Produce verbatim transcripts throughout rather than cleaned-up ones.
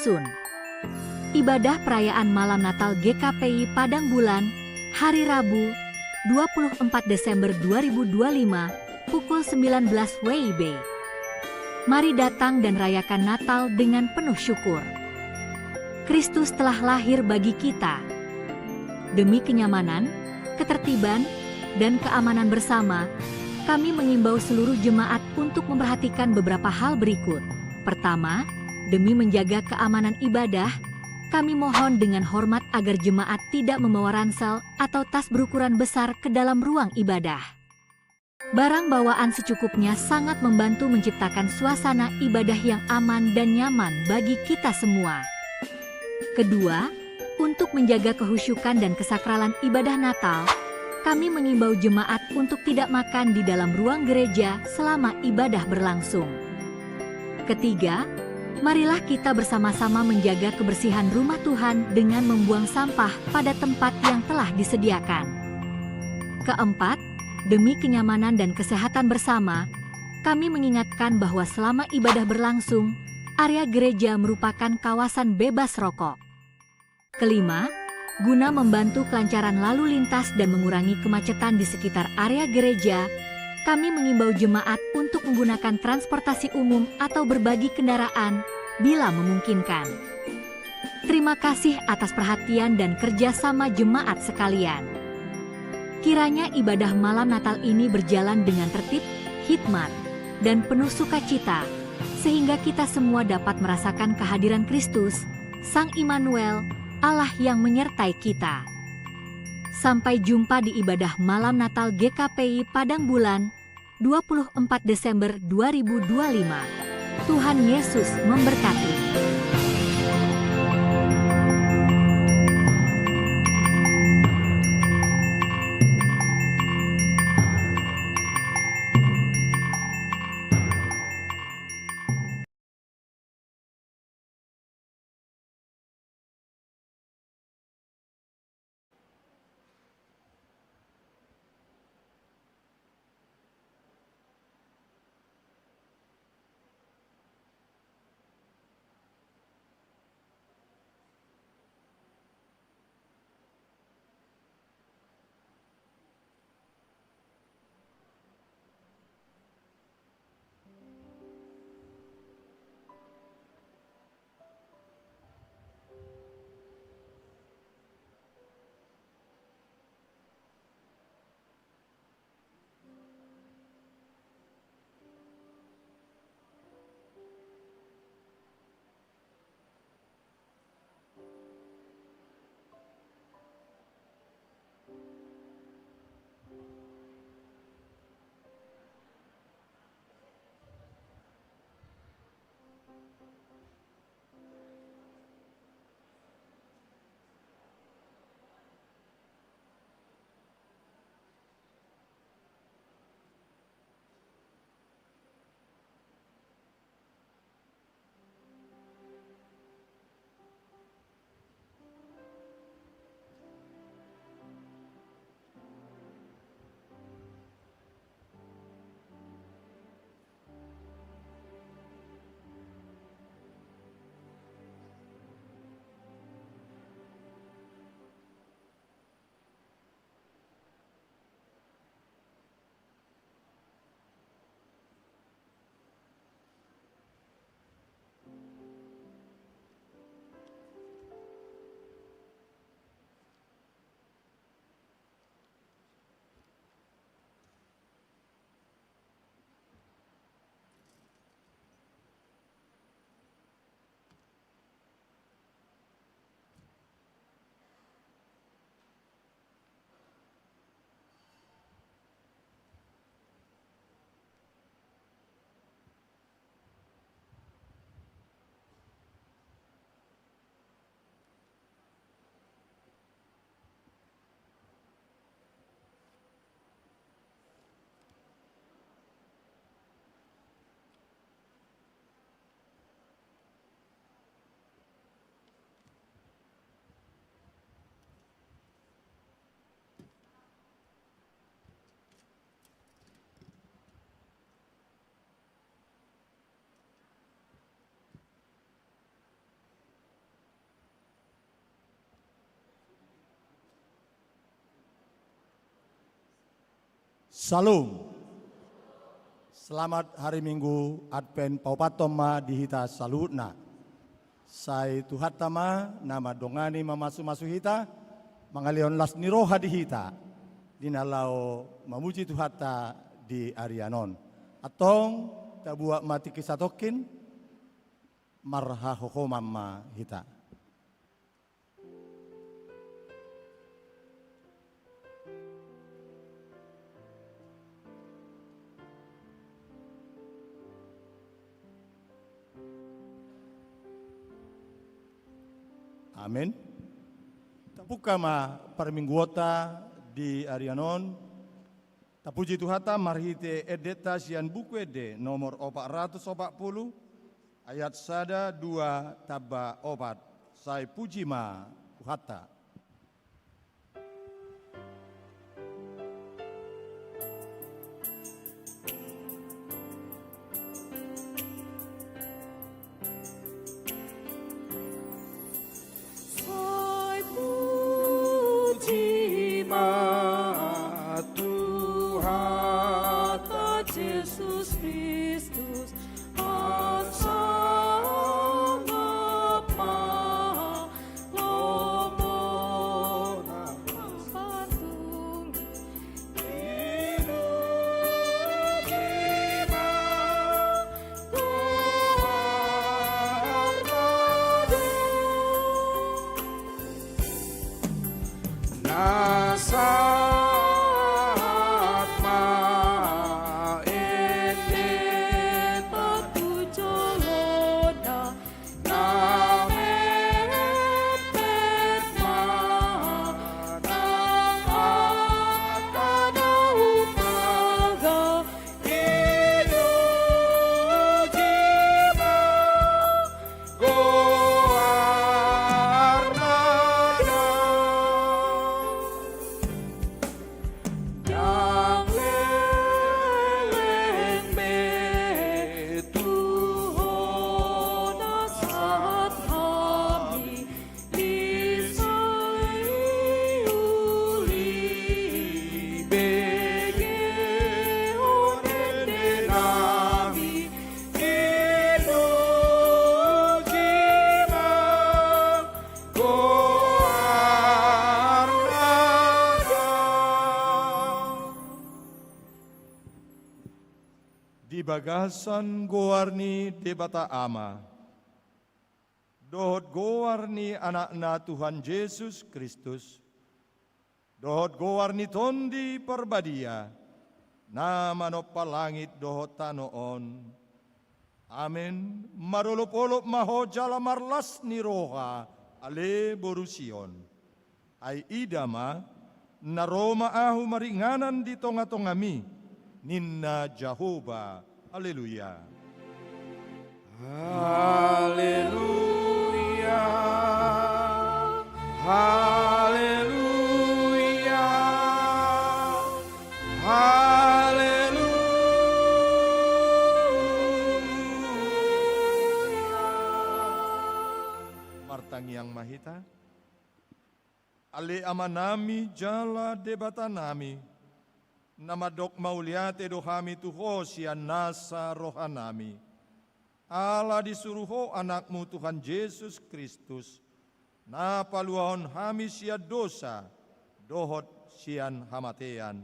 Dusun. Ibadah perayaan Malam Natal G K P I Padang Bulan, hari Rabu, dua puluh empat Desember dua ribu dua lima, pukul sembilan belas W I B. Mari datang dan rayakan Natal dengan penuh syukur. Kristus telah lahir bagi kita. Demi kenyamanan, ketertiban, dan keamanan bersama, kami mengimbau seluruh jemaat untuk memperhatikan beberapa hal berikut. Pertama, demi menjaga keamanan ibadah, kami mohon dengan hormat agar jemaat tidak membawa ransel atau tas berukuran besar ke dalam ruang ibadah. Barang bawaan secukupnya sangat membantu menciptakan suasana ibadah yang aman dan nyaman bagi kita semua. Kedua, untuk menjaga kehusyukan dan kesakralan ibadah Natal, kami mengimbau jemaat untuk tidak makan di dalam ruang gereja selama ibadah berlangsung. Ketiga, marilah kita bersama-sama menjaga kebersihan rumah Tuhan dengan membuang sampah pada tempat yang telah disediakan. Keempat, demi kenyamanan dan kesehatan bersama, kami mengingatkan bahwa selama ibadah berlangsung, area gereja merupakan kawasan bebas rokok. Kelima, guna membantu kelancaran lalu lintas dan mengurangi kemacetan di sekitar area gereja, kami mengimbau jemaat untuk menggunakan transportasi umum atau berbagi kendaraan bila memungkinkan. Terima kasih atas perhatian dan kerja sama jemaat sekalian. Kiranya ibadah malam Natal ini berjalan dengan tertib, hikmat, dan penuh sukacita, sehingga kita semua dapat merasakan kehadiran Kristus, Sang Immanuel, Allah yang menyertai kita. Sampai jumpa di ibadah malam Natal G K P I Padang Bulan, dua puluh empat Desember dua ribu dua lima. Tuhan Yesus memberkati. Shalom. Selamat hari Minggu Advent paopathon ma di hita saluhutna. Sai Tuhanta ma na mandongani mamasumasu hita, mangalehon las ni roha di hita, di na laho mamuji Tuhanta di arian on. Antong, tabuat ma tingki satongkin, marhahohoman ma hita. Amen. Tapungka ma parmingguonta di arian on. Tapuji Tuhanta marhite endenta sian Buku Ende nomor opat ratus opat puluh, ayat sada, dua, tamba opat. Sai puji ma Tuhanta. Sai puji ma Tuhanta Jesus Kristus, ai sangap ma lomo nang pantungi. Di bagasan goar ni Debata Ama, dohot goar ni Anakna Tuhan Jesus Kristus, dohot goar ni Tondi Parbadia, na manompa langit dohot tano on. Amen. Marolopolop ma ho jala marlas ni roha, ale boru Sion. Ai ida ma, na ro ma ahu maringanan di tongatongami, ninna Jahowa. Haleluya. Haleluya. Haleluya. Haleluya. Martangiang ma hita. Ale Amanami jala Debatanami, na mandok mauliate do hami tu Ho sian nasa rohanami, ala disuru Ho Anakmu Tuhan Jesus Kristus, na paluahon hami sian dosa dohot sian hamatean.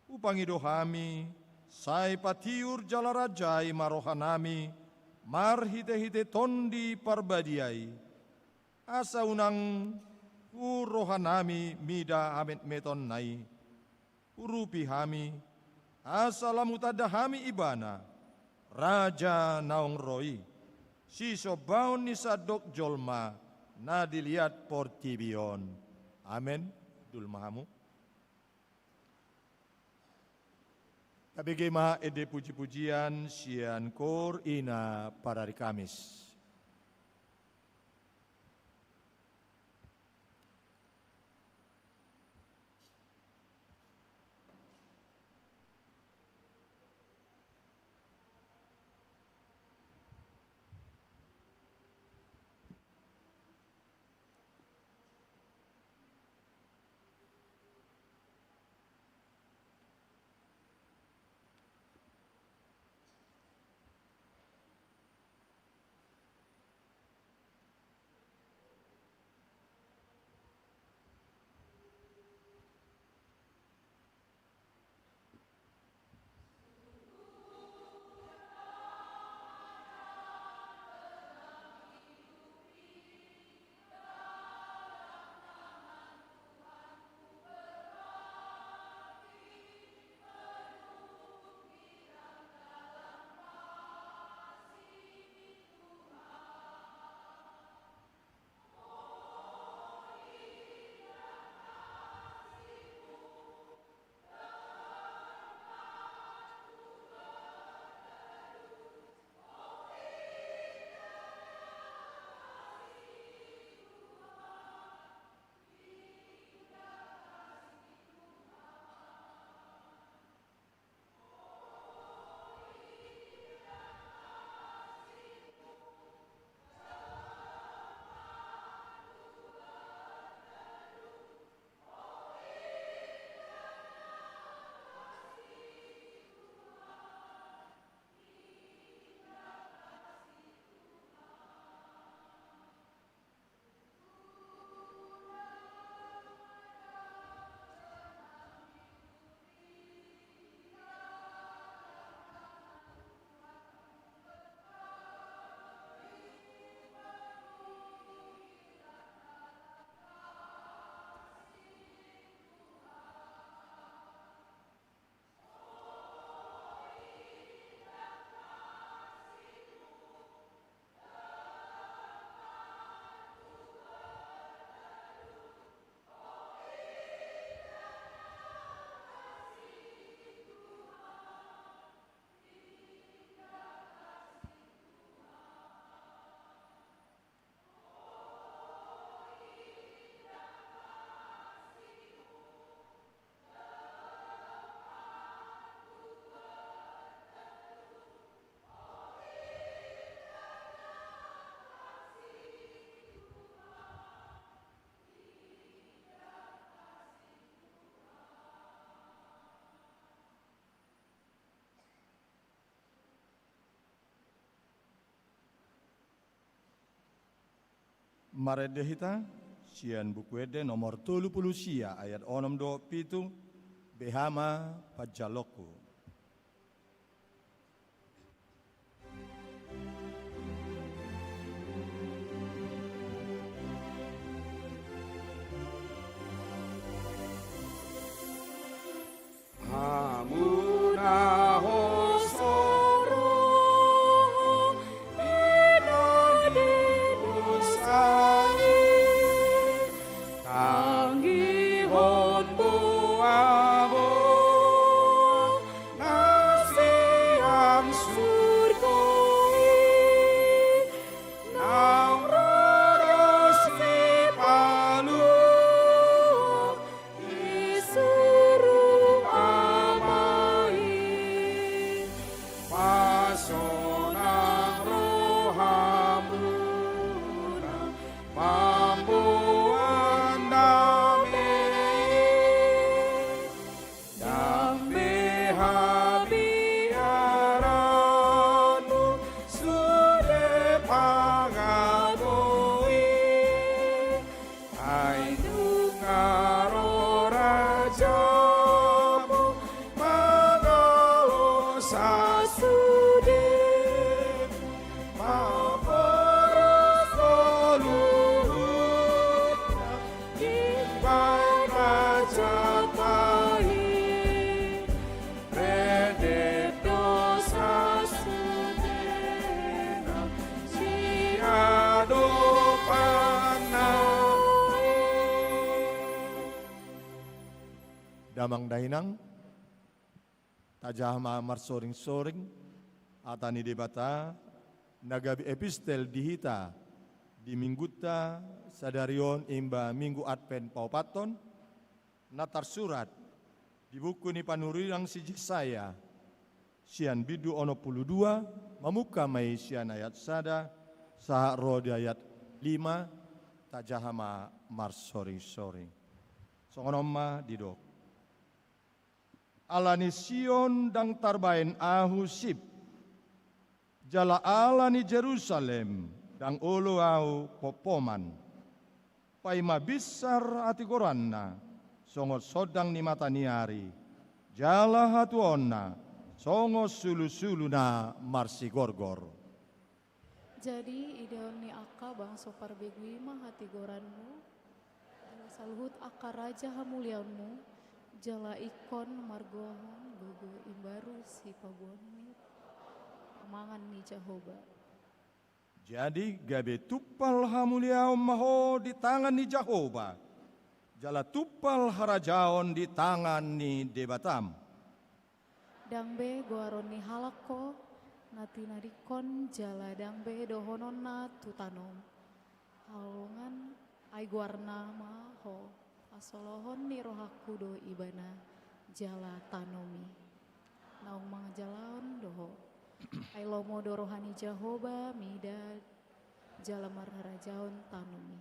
Hupangido hami, sai patiur jala rajai ma rohanami marhitehite Tondi Parbadia i, asa unang tu rohanami mida hametmetonna i. Urupi hami, asa lam hutanda hami Ibana, Raja naung ro i, sisombaon ni sandok jolma na di liat portibi on. Amen. Dul ma hamu. Tabege ma ende pujipujian sian Koor Ina Parari Kamis. Marende hita sian Buku Ende nomor tolu pulu sia, ayat onom dohot pitu. Beha ma panjaloonku. Hamu na hoso roha, di na di dosa i, tanggihon boaboa na sian surgo i, naung ro do Sipaluhon i surung Ama i. Pasonang rohamuna, pamboan dame i. Ndang be habiaranmu sude pangabo i. Ai nunga ro rajamu, mangalo sasude, mamboros ngolu, imbahen raja ta i. Rende do sasudena siadopanna i. Damang dainang, tajaha ma marsoring-soring hata ni Debata na gabe epistel di hita di minggunta sadari on, imba Minggu Advent paopathon, na tarsurat di buku ni panurirang si Jesaya, sian bindu onom pulu dua, mamungka ma i sian ayat sada sahat ro di ayat lima. Tajaha ma marsoring-soring. Songon on ma didok: Ala ni Sion ndang tarbaen ahu sip, jala ala ni Jerusalem ndang olo ahu pompoman. Paima binsar hatigoranna songon sondang ni mata ni ari, jala hatuaonna songon sulusulu na marsigorgor. Jadi idaon ni angka bangso parbegu i ma hatigoranmu, jala saluhut angka raja hamuliaonmu, jala ingkon margohon gogo imbaru sipaboaonmu, pamangan ni Jahowa. Jadi gabe tumpal hamuliaon ma ho di tangan ni Jahowa, jala tumpal harajaon di tangan ni Debatam. Ndang be goaron ni halak ho na tinadingkon, jala ndang be dohononna tu tanom. Haholongan, ai goarna ma ho, hasoloan ni rohangku do ibana, jala tanom i. Naung manjalaon do ho. Ai lomo do roha ni Jahowa mida, jala marharajaon tanom i.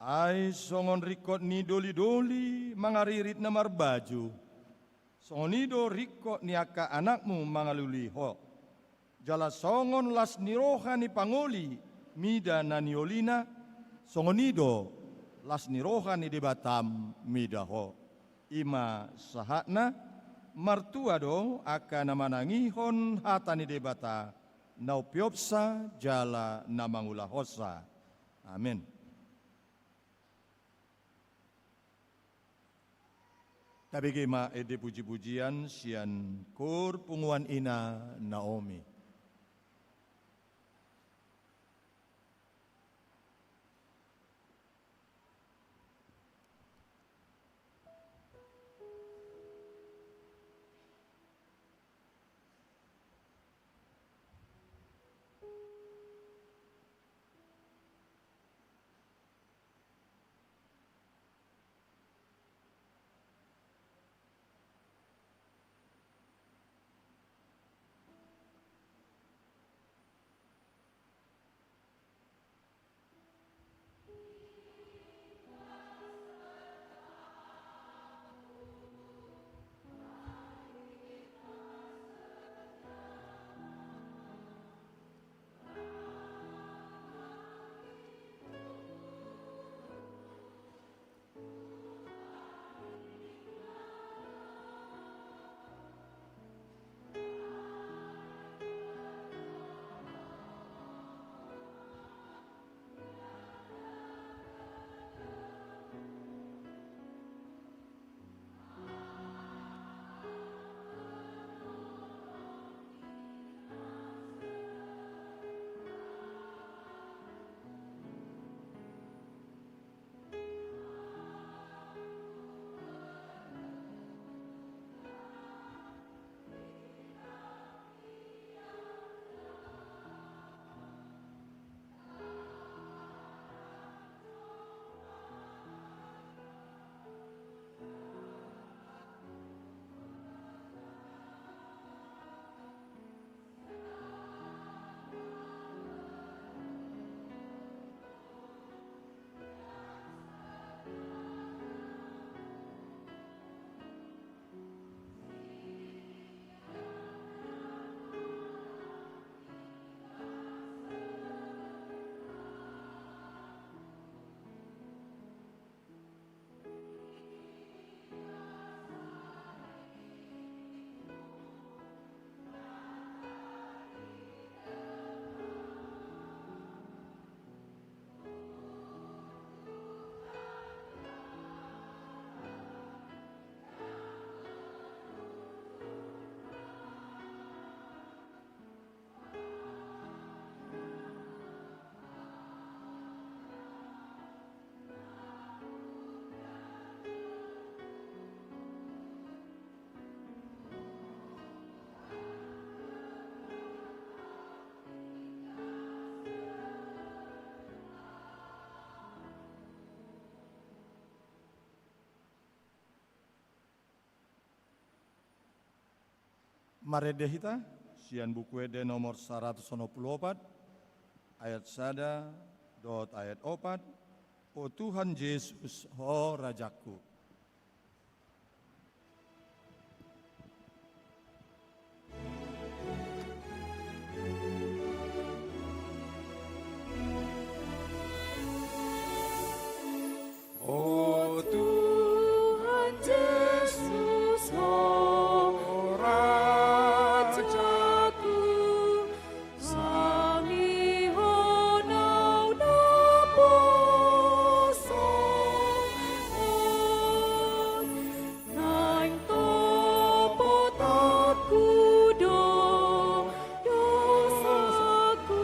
Ai songon ringkot ni doli-doli mangaririt na marbaju, songon i do ringkot ni angka anakmu mangalului ho. Jala songon las ni roha ni pangoli mida na niolina, songon i do las ni roha ni Debatam mida ho. I ma sahatna. Martua do angka na manangihon hata ni Debata, na umpeopsa jala na mangulahonsa. Amen. Tabege ma ende puji-pujian sian koor punguan ina Naomi. Marende hita sian Buku Ende nomor saratus onom pulu opat, ayat sada dohot ayat opat. O Tuhan Jesus, Ho Rajangku. O Tuhan Jesus, Ho Rajangku, sangihon au na poso on, naeng topotanku do dosaku.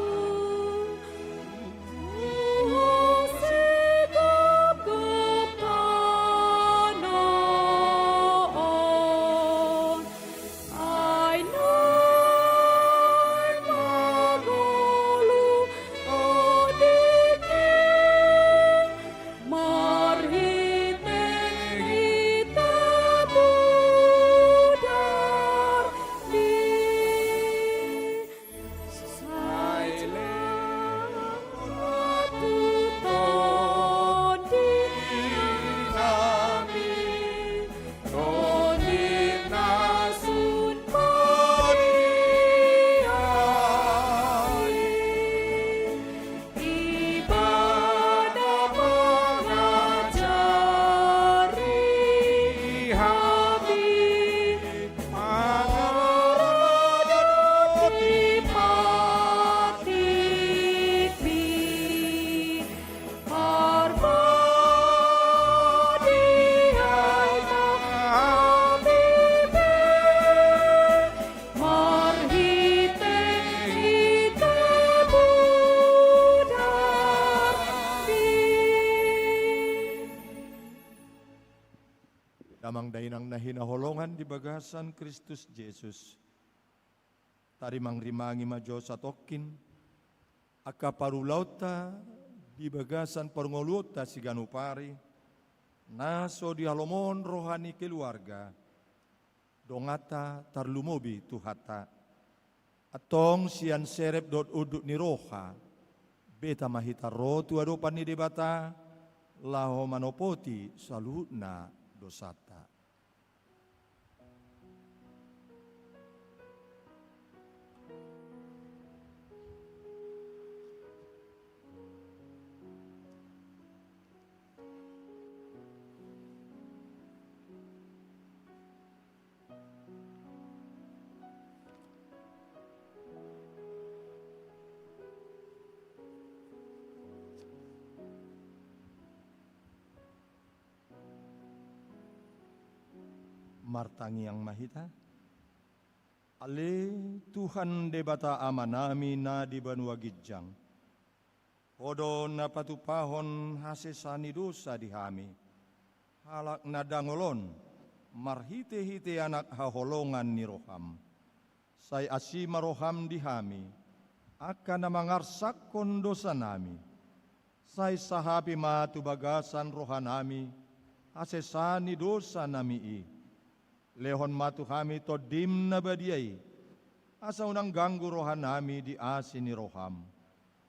Ho sigopgop tano on, ai naeng mangolu Ho dengke, marhitehite mudarmi. Sai lepot tu tondinami, tondinami na sun Maria i. Ibana mangajari hami, mangaradoti patikmi, parmadiai ma hami be, marhitehite mudarmi. Damang dainang na hinaholongan di bagasan Kristus Jesus, tarimangrimangi ma jo satongkin angka parulaonta di bagasan parngoluonta siganup ari, na so dihalomohon roha ni keluarga, donganta tarlumobi Tuhanta. Antong sian serep dohot unduk ni roha, beta ma hita ro tu adopan ni Debata, laho manopoti saluhutna dosanta. Martangiang ma hita. Ale Tuhan Debata Amanami na di banua ginjang, Ho do na patupahon hasesaan ni dosa di hami, halak na dangol on, marhitehite Anak haholongan ni roham. Sai asi ma roham di hami, angka na mangarsakhon dosanami. Sai sahapi ma tu bagasan rohanami hasesaan ni dosanami i. Lehon ma tu hami Tondim na badia i, asa unang ganggu rohanami di asi ni roham.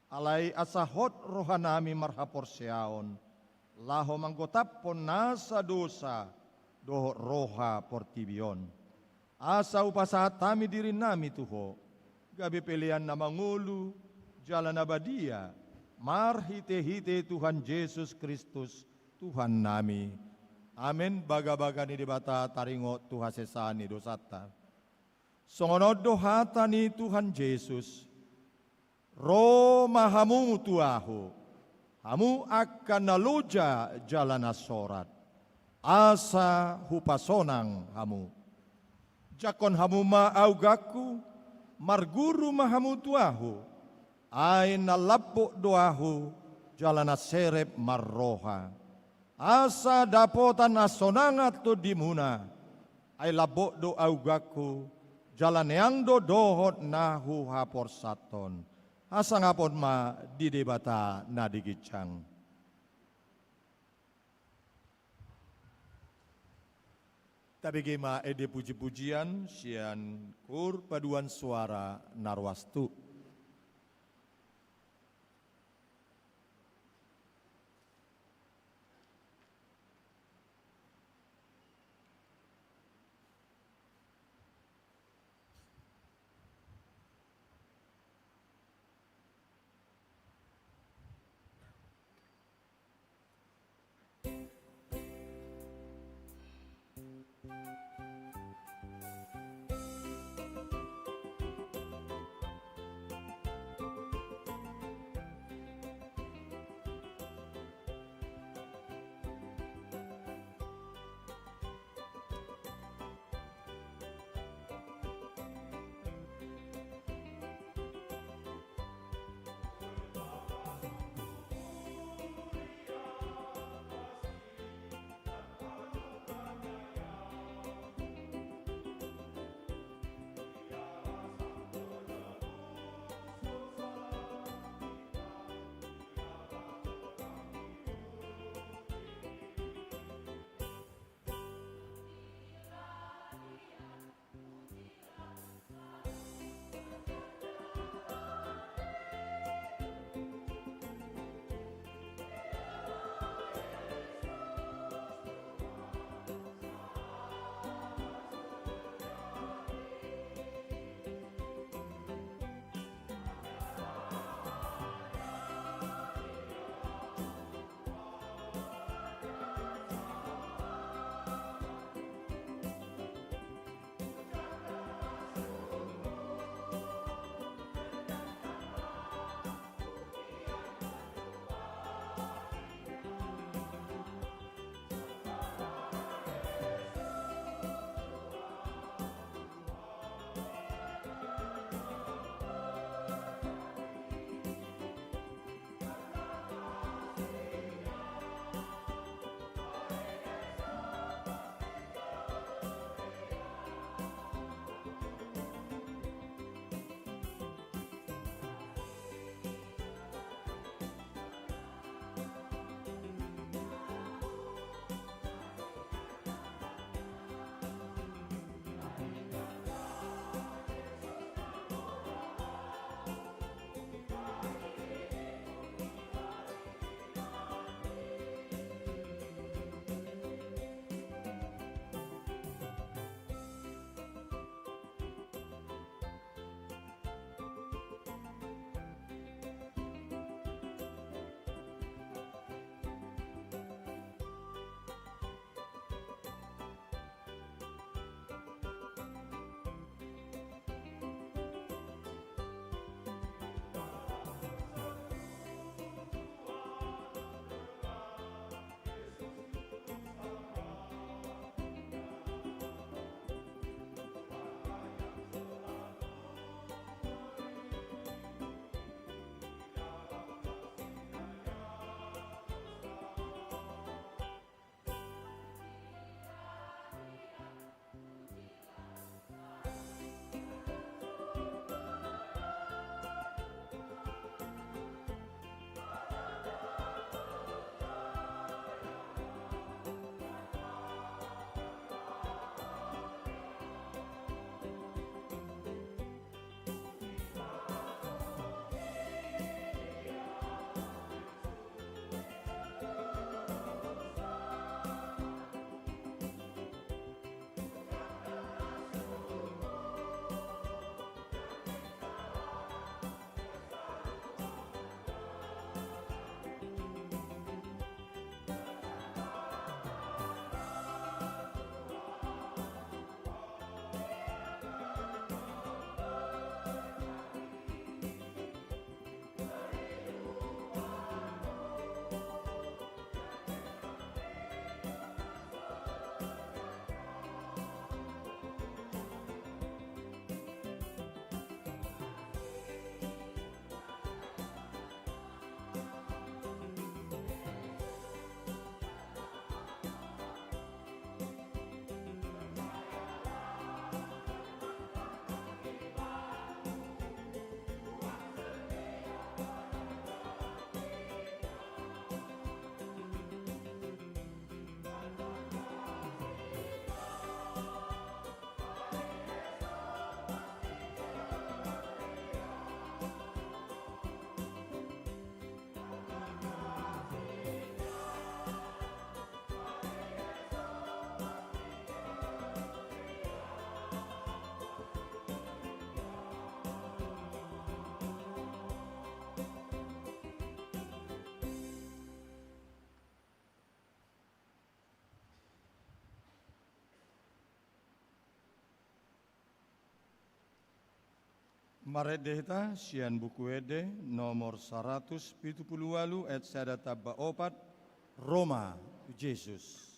Alai asa hot rohanami marhaporseaon, laho manggotaphon nasa dosa dohot roha portibi on. Asa hupasahat hami dirinami tu Ho, gabe pelean na mangolu jala na badia, marhitehite Tuhan Jesus Kristus, Tuhannami. Amen. Bagabaga ni Debata taringot tu hasesaan ni dosanta. Songon on do hata ni Tuhan Jesus: Ro ma hamu tu Ahu, hamu angka na loja jala na sorat, asa hupasonang hamu. Jangkon hamu ma augangku, marguru ma hamu tu Ahu, ai na lambok do Ahu jala na serep marroha. Asa dapotan hasonangan tondimuna, ai lambok do augangku, jala neang do dohot na huhaporsathon. Hasangapon ma di Debata na di ginjang. Tabege ma ende puji-pujian sian Koor Paduan Suara Naroastu. Marende hita sian Buku Ende nomor saratus pitu pulu ualu, ayat sada tamba opat, Roma tu Jesus.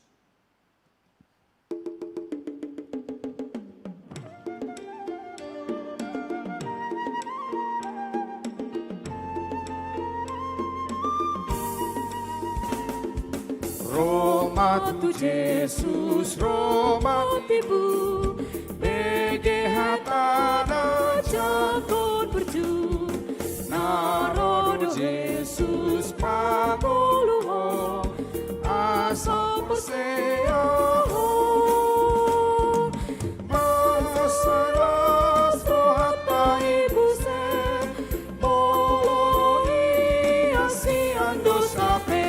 Roma tu Jesus, Roma tibu, bege hatana jangkon burju, na ro do Jesus mangolu ho, asa porsea ho. Mansai las rohanta i muse, molo hia sian dosa pe,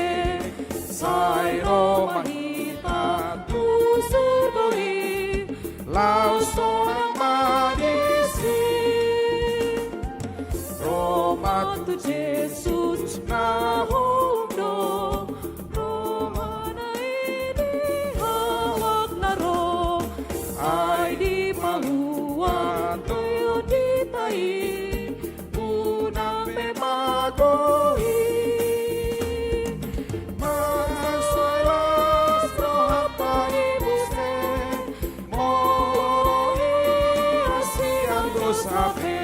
sai ro ma hita tu surgo i, laos sonang ma disi. Roma tu Jesus na holom do, Roma na i di halak na ro, ai dipalua do hita i, unang pe mago i. Mansai las rohanta i muse, molo hia sian dosa pe,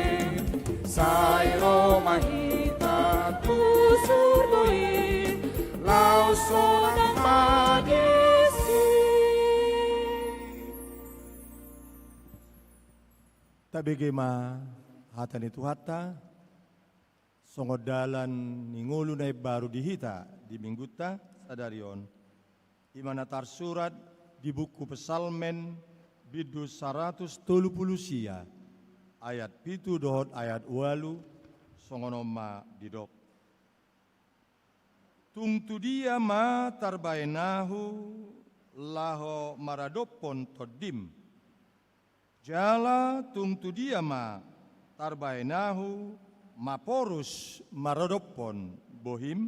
sai ro ma hita tu surgo i, laos sonang ma disi. Tabege ma hata ni Tuhanta, songon dalan ni ngolu na imbaru di hita di minggunta sadari on. I ma na tarsurat di buku Psalmen bindu saratus tolu pulu sia, ayat pitu dohot ayat ualu, songon on ma didok. Tung tu dia ma tarbaen ahu laho maradophon tondim? Jala tung tu dia ma tarbaen ahu maporus maradophon bohim?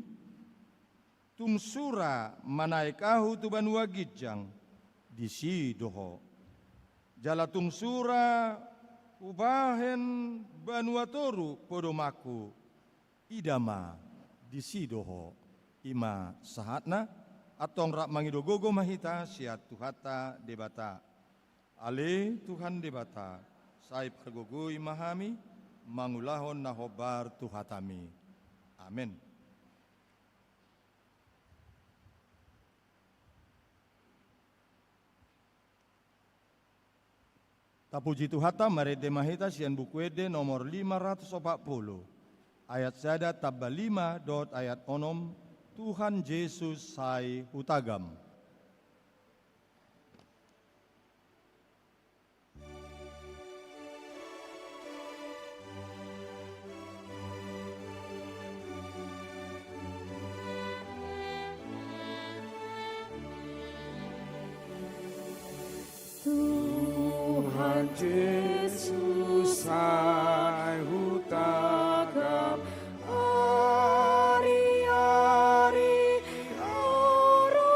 Tung sura manaek ahu tu banua ginjang, disi do ho. Jala tung sura hubahen banua toru podomanku, ida ma, disi do ho. I ma sahatna. Antong rap mangido gogo ma hita sian Tuhanta Debata. Ale Tuhan Debata, sai pargogoi ma hami mangulahon na hombar tu hataMi. Amen. Tapuji Tuhanta, marende ma hita sian Buku Ende nomor lima ratus opat pulu, ayat sada tamba lima dohot ayat onom, Tuhan Jesus sai hutagam. Tuhan Jesus sai hutagam, ari-ari haroro.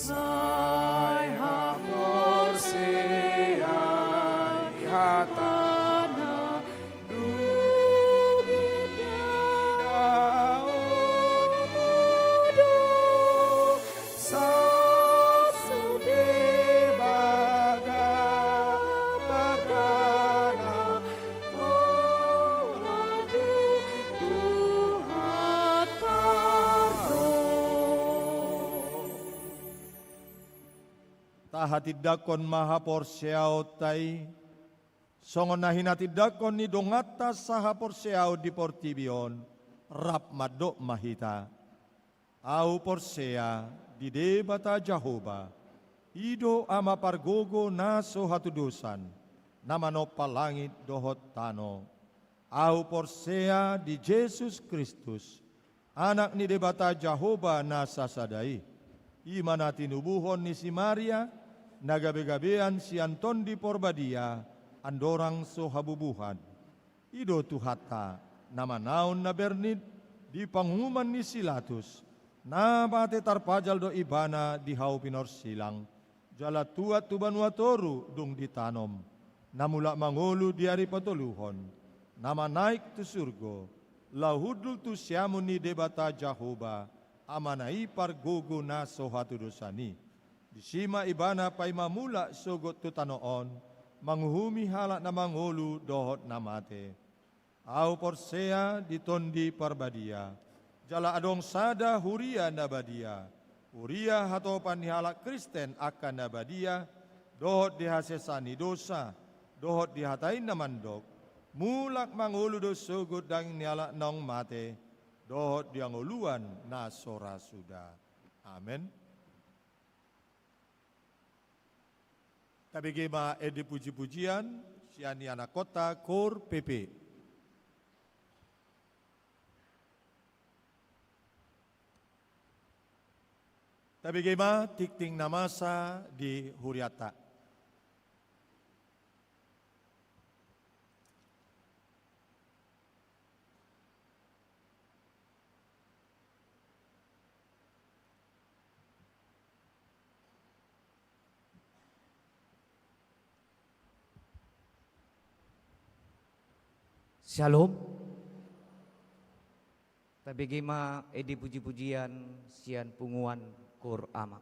Sai haporseai hatana, dung i daomu do sasundebagabagana, pola dung Tuhanta ro. Tahatindangkon ma haporseaonta i Songon na hinatindangkon ni donganta sahaporseaon di portibi on, rap mandok ma hita: Ahu porsea di Debata Jahowa, i do Ama pargogo na so hatudosan, na manompa langit dohot tano. Ahu porsea di Jesus Kristus, Anak ni Debata Jahowa na sasada i. I ma na tinubuhon ni si Maria, na gabegabean sian Tondi Porbadia, andorang so habubuhan. I do Tuhanta, na manaon na bernit di panguhuman ni si Latus, na mate tarpajal do Ibana di hau pinorsilang, jala tuat tu banua toru dung ditanom, na mulak mangolu di ari patoluhon, na manaek tu surgo, laho hundul tu siamun ni Debata Jahowa, Amana i pargogo na so hatudosan i. Disi ma Ibana paima mulak sogot tu tano on, manguhumi halak na mangolu dohot na mate. Ahu porsea di Tondi Parbadia, jala adong sada huria na badia, huria hatopan ni halak Kristen angka na badia, dohot di hasesaan ni dosa, dohot di hata i na mandok: Mulak mangolu do sogot daging ni halak naung mate, dohot di hangoluan na so ra suda. Amen. Tabege ma ende pujipujian sian ianakhonta Koor P P. Tabege ma tingting na masa di hurianta. Syalom. Tabege ma ende pujipujian sian punguan Koor Ama.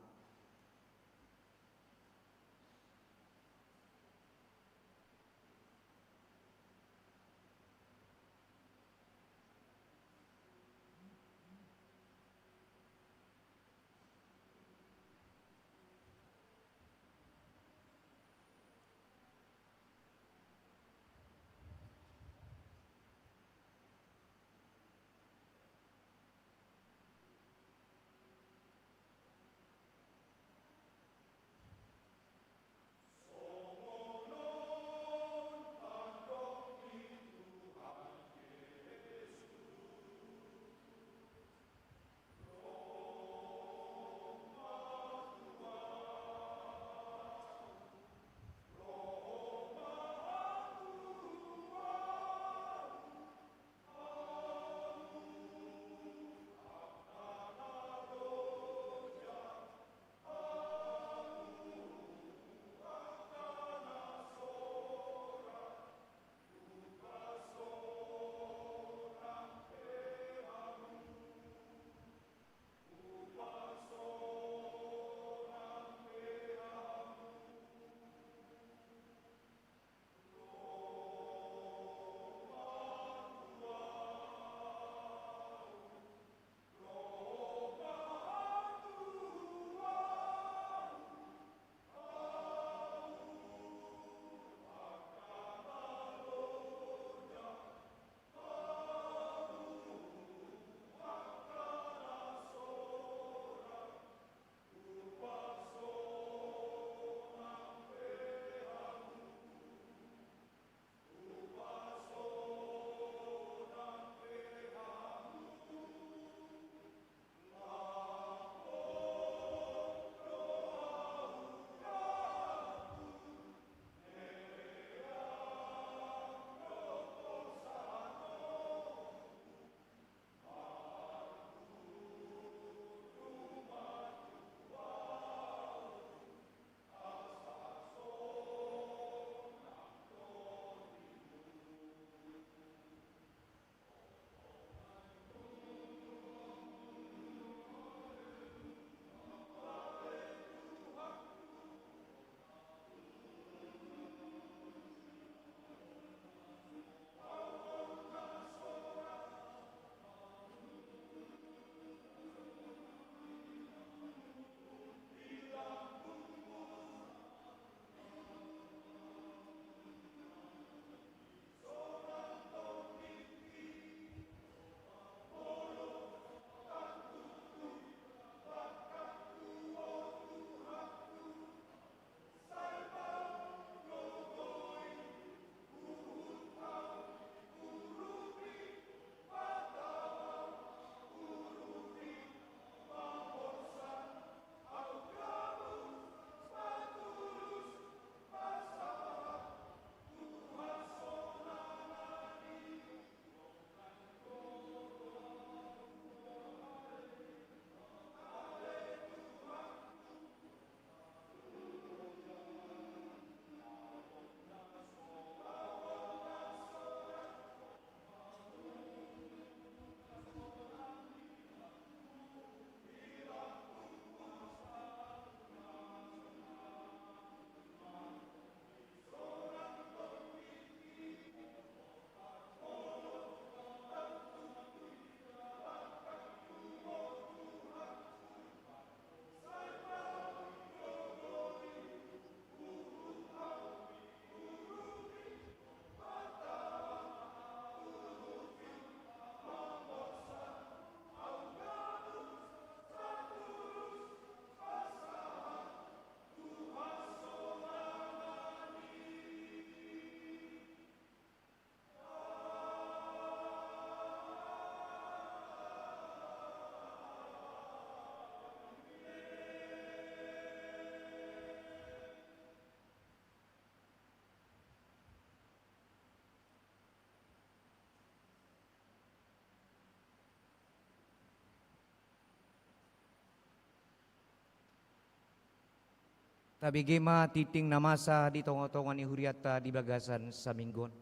Tabege ma tingting na masa di tonga-tonga ni hurianta di bagasan saminggu on.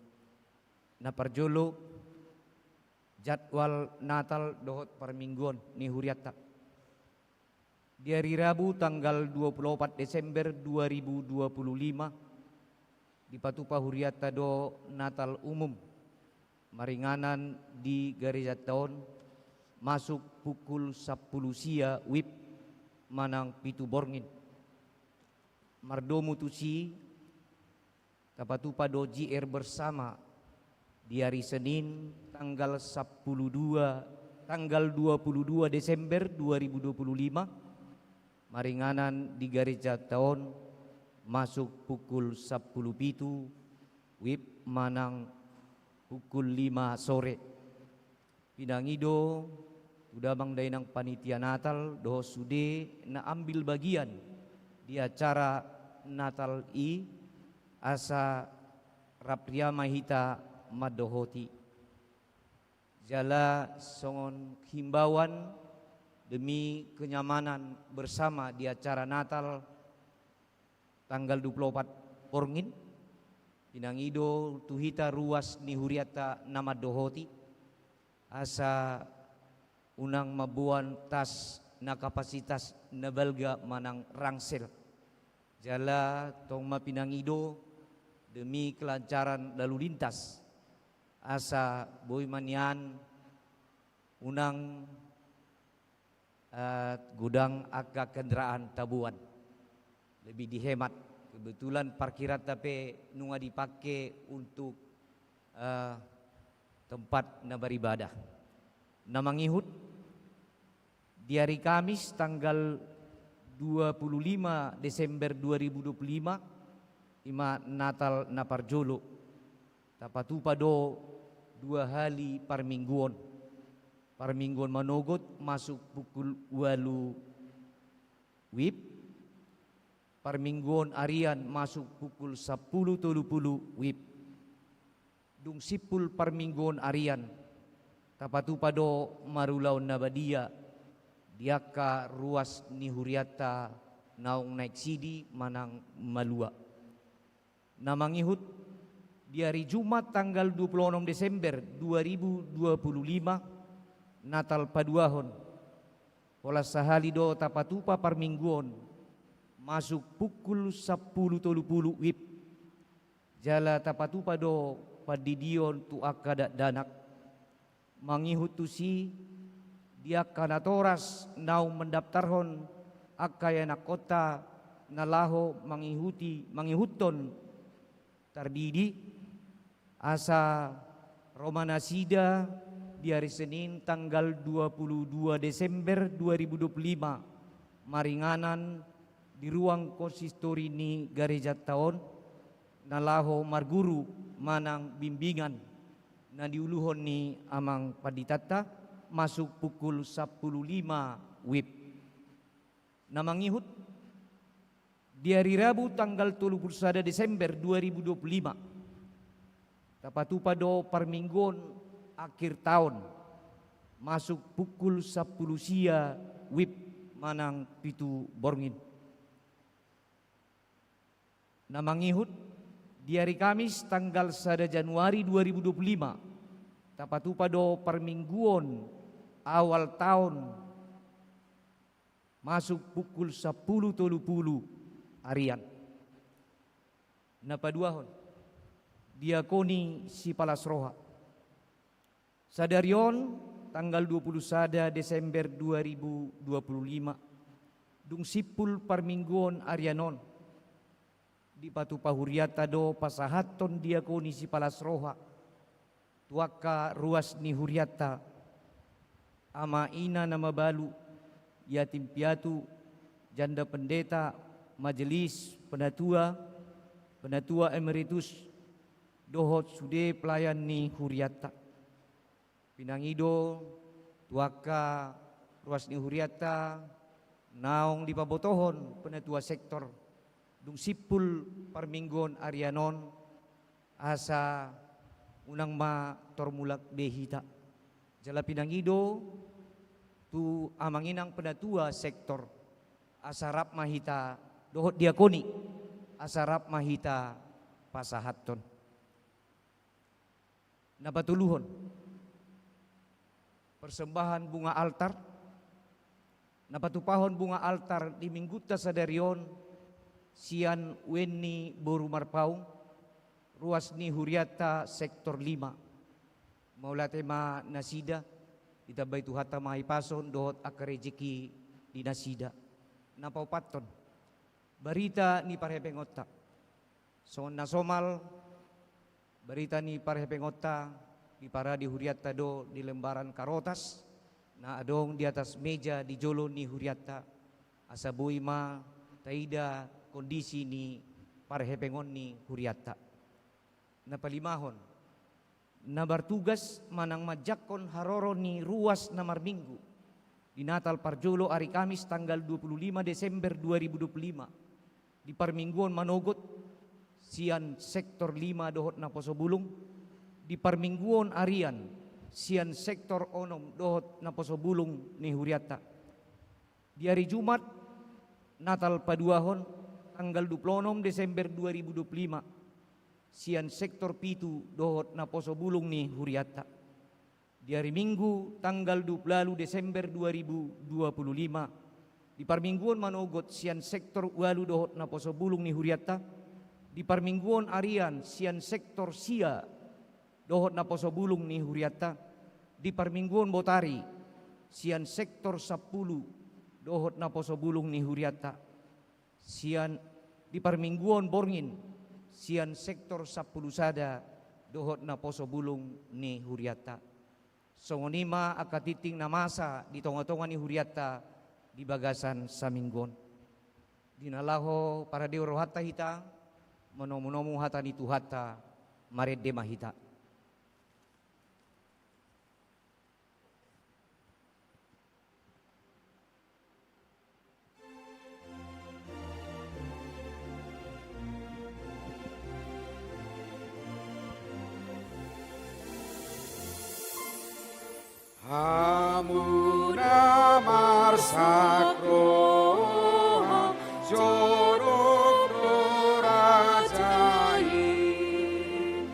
Na parjolo, jadwal Natal dohot parmingguon ni hurianta. Di ari Rabu tanggal dua puluh opat Desember dua ribu dua puluh lima, dipatupa hurianta do Natal umum maringanan di garejanta on, masuk pukul sampulu sia wib manang pitu borngin. Mardomu tusi, tapatupa do J R bersama di ari Senin tanggal sampulu dua, tanggal dua puluh dua Desember dua ribu dua puluh lima, maringanan di garejanta on, masuk pukul sampulu pitu wib manang pukul lima sore. Pinangido tu damang dainang panitia Natal dohot sude na ambil bagian di acara Natal i, asa rap ria ma hita mandohoti. Jala songon himbauan demi kenyamanan bersama di acara Natal tanggal dua puluh opat borngin, pinangido tu hita ruas ni hurianta na mandohoti, asa unang mamboan tas na kapasitas na balga manang rangsel. Jala tong ma pinangido demi kelancaran lalu lintas, asa boi ma nian unang eh, godang angka kendaraan taboan. Lebih dihemat. Kebetulan parkiranta pe nunga dipake untuk eh, tempat na beribadah. Na mangihut, di ari Kamis tanggal dua puluh lima Desember dua ribu dua puluh lima, ima Natal na parjolo. Tapatupa do dua hali parmingguon. Parmingguon manogot masuk pukul ualu wib, parmingguon arian masuk pukul sampulu tolu pulu wib. Dung simpul parmingguon arian, tapatupa do marulaon na badia di angka ruas ni hurianta naung naek sidi manang malua. Na mangihut, di ari Jumat tanggal dua puluh onom Desember dua ribu dua puluh lima, Natal paduahon. Pola sahali do tapatupa parmingguon, masuk pukul sampulu tolu pulu wib. Jala tapatupa do pandidion tu angka dakdanak. Mangihut tusi, di angka natoras naung mandaptarhon angka ianakkonta na laho mangihuti, mangihuthon tardidi, asa ro ma nasida di ari Senin tanggal dua puluh dua Desember dua ribu dua puluh lima, maringanan di ruang konsistori ni garejanta on, na laho marguru manang bimbingan na niuluhon ni amang panditanta, masuk pukul sampulu lima wib. Na mangihut, di ari Rabu tanggal tolu pulu sada Desember dua ribu dua pulu lima, tapatupa do parmingguon akhir taon, masuk pukul sampulu sia wib manang pitu borngin. Na mangihut, di ari Kamis tanggal sada Januari dua ribu dua pulu lima, tapatupa do parmingguon awal taon, masuk pukul sampulu tolu pulu arian. Na paduahon, diakoni sipalas roha. Sadari on tanggal dua pulu sada Desember dua ribu dua pulu lima, dung simpul parmingguon arian on, dipatupa hurianta do pasahathon diakoni sipalas roha tu angka ruas ni hurianta, ama ina na mabalu, yatim piatu, janda pendeta, majelis, penatua, penatua emeritus, dohot sude pelayan ni hurianta. Pinangido tu angka ruas ni hurianta naung dipabotohon penatua sektor, dung simpul parmingguon arian on, asa unang ma tormulak be hita. Jala pinangido tu amang inang penatua sektor, asa rap ma hita dohot diakoni, asa rap ma hita pasahathon. Na patoluhon, persembahan bunga altar. Na patupahon bunga altar di Minggunta sadari on sian Weni boru Marpaung, ruas ni hurianta sektor lima. Mauliate ma nasida, ditambai Tuhanta ma hahipason dohot angka rejeki di nasida. Na paopathon, barita ni parhepengonta. Songon na somal, barita ni parhepengonta diparade hurianta do di lembaran karotas na adong di atas meja di jolo ni hurianta, asa boi ma taida kondisi ni parhepengon ni hurianta. Na palimahon, na martugas manang manjangkon haroro ni ruas na marminggu di Natal parjolo ari Kamis tanggal dua puluh lima Desember dua ribu dua puluh lima, di parmingguon manogot sian sektor lima dohot naposo bulung, di parmingguon arian sian sektor onom dohot naposo bulung ni hurianta. Di ari Jumat, Natal paduahon, tanggal dua puluh onom Desember dua ribu dua puluh lima, sian sektor pitu dohot naposo bulung ni hurianta. Di ari Minggu, tanggal dua puluh ualu Desember dua ribu dua puluh lima, di parmingguon manogot sian sektor ualu dohot naposo bulung ni hurianta, di parmingguon arian sian sektor sia dohot naposo bulung ni hurianta, di parmingguon botari sian sektor sampulu dohot naposo bulung ni hurianta, sian di parmingguon borngin sian sektor sampulu sada dohot naposo bulung ni hurianta. Songon i ma angka tingting na masa di tongatonga ni hurianta di bagasan saminggu on. Di na laho paradehon rohanta hita manomunomu hata ni Tuhanta, marende ma hita. Hamu na marsak roha, jonok do Raja i,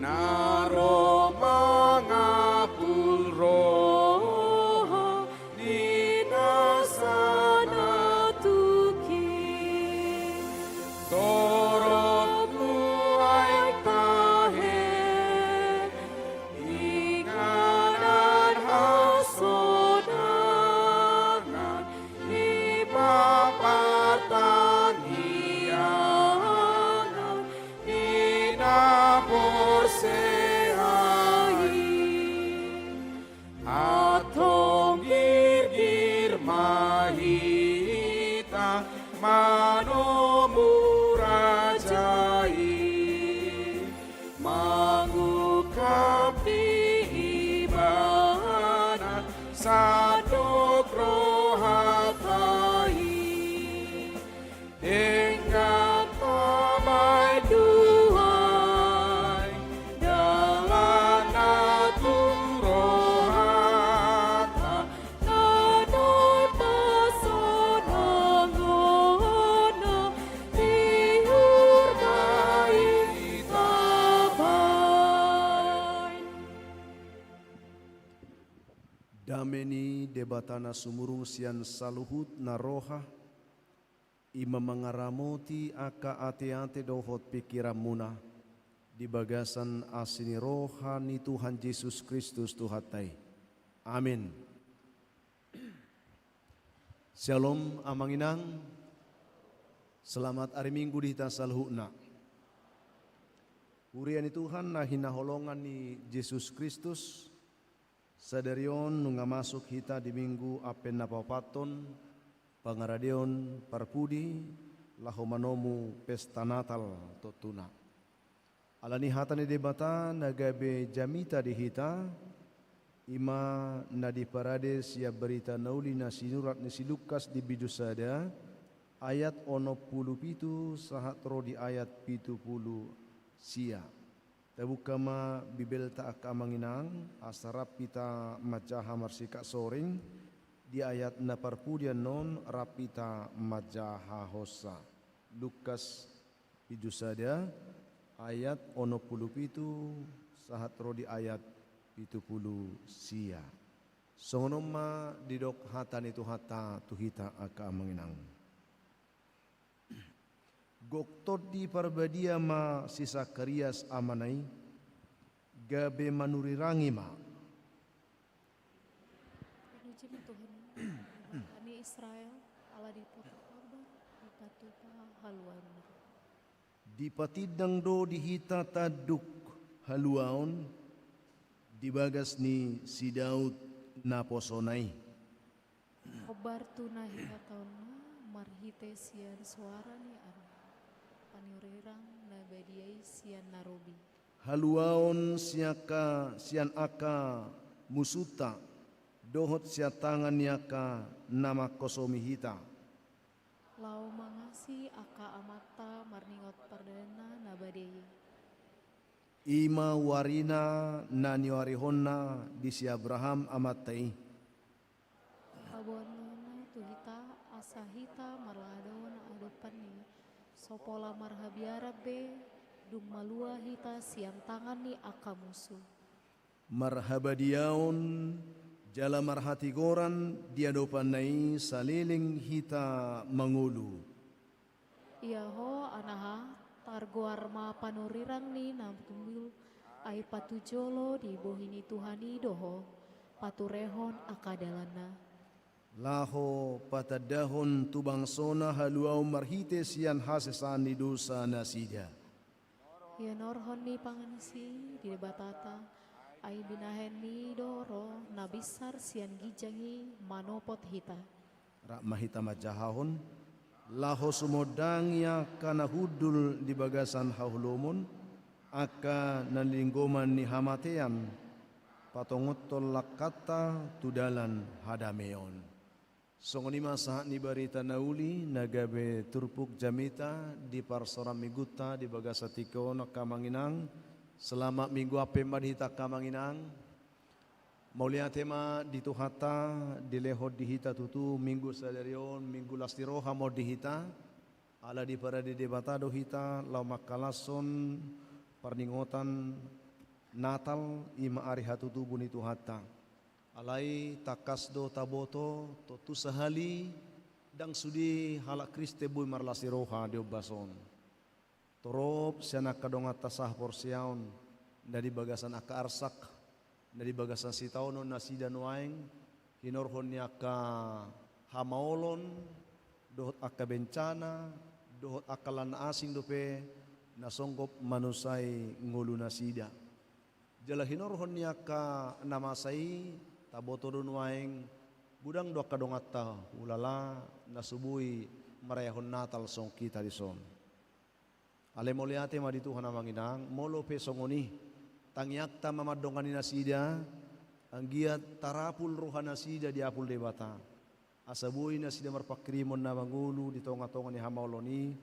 na ro mangapul roha ni nasa na tungki. Torop nuaeng tahe inganan hasonangan i, papartangiangan ni na porsea i. Antong girgir ma hita manomu Raja i, mangungkap di Ibana sandok rohanta i. Denggan tabaen duai dalanna tu rohanta, na dohot hasonangonna di hurba i tabaen. Dame ni Debata na sumurung sian saluhut na roha, i ma mangaramoti angka ateate dohot pingkiranmuna di bagasan asi ni roha ni Tuhan Jesus Kristus Tuhanta i. Amen. Syalom, amang inang. Selamat ari Minggu di hita saluhutna. Huria ni Tuhan na hinaholongan ni Jesus Kristus, sadari on nunga masuk hita di Minggu Advent na paopathon, pangaradeon parpudi laho manomu pesta Natal tontuna. Ala ni hata ni Debata na gabe jamita di hita, i ma na diparade sian Barita Na Uli na sinurat ni si Lukas di bindu sada, ayat onom pulu pitu sahat ro di ayat pitu pulu sia. Tabuka ma Bibelta angka amang inang, asa rap hita manjaha marsikap soring, di ayat na parpudi annon rap hita manjaha hosa. Lukas pitu sada ayat onom pulu pitu sahat ro di ayat pitu pulu sia. Songon on ma didok hata ni Tuhanta tu hita angka amang inang. Gok Tondi Parbadia ma si Sakarias amana i, gabe manurirangi ma. Puji ma Tuhan, Debata ni Israel, ala dipotohon, dipatupa haluaonna. Dipatindang do di hita tanduk haluaon di bagas ni si Daud naposona i. Hombar tu na hinatahonna marhite sian soara ni Anakna, panurirang na badia i sian na robi. Haluaon sian angka, sian angka musunta, dohot sian tangan ni angka na mangkosomi hita. Laho mangasi angka amanta marningot pardalanna na badia i. I ma warina na nioarihonna di si Abraham amanta i. Paboaonna tu hita, asa hita marlaho adopan ni i, so pola marhabiaran be, dung malua hita sian tangan ni angka musu. Marhabadiaon jala marhatigoran di adopanna i saleleng hita mangolu. Ia ho, anaha, targoar ma panurirang ni na tumbul, ai patujolo di bohi ni Tuhan i do ho, paturehon angka dalanna. Laho patandahon tu bangsona haluaon marhite sian hasesaan ni dosa nasida. Hinorhon ni pangansi di Debatanta, ai binahen ni i do roh na binsar sian ginjang i manopot hita. Rap ma hita manjahahon, laho sumondangi angka na hundul di bagasan haholomon, angka na nilinggoman ni hamatean, patongothon langkanta tu dalan hadameon. Songon i ma sahat ni barita na uli na gabe turpuk jamita di parsaoran minggunta di bagasan tingki on angka amang inang. Selamat Minggu Advent ma di hita angka amang inang. Mauliate ma di Tuhanta, dilehon di hita tutu minggu sadari on, minggu las ni roha ma on di hita. Ala diparade Debata do hita laho mangkalashon parningotan Natal, i ma ari hatutubu ni Tuhanta. Alai tangkas do taboto, tontu sahali ndang sude halak Kristen boi marlas ni roha di ombas on. Torop sian angka donganta sahaporseaon, na di bagasan angka arsak, na di bagasan sitaonon nasida nuaeng, hinorhon ni angka hamaolon, dohot angka bencana, dohot angka lan na asing dope, na songgop manusai ngolu nasida. Jala hinorhon ni angka na masa i, taboto do nuaeng, godang do angka donganta hulala, na so boi marayahon Natal songon hita dison. Alai mauliate ma di Tuhan amang inang, molo pe songon i, tangiangta ma mandongani nasida, anggiat tarapul roha nasida diapul Debata. Asa boi nasida marpanghirimon na mangolu di tonga-tonga ni hamaolon i,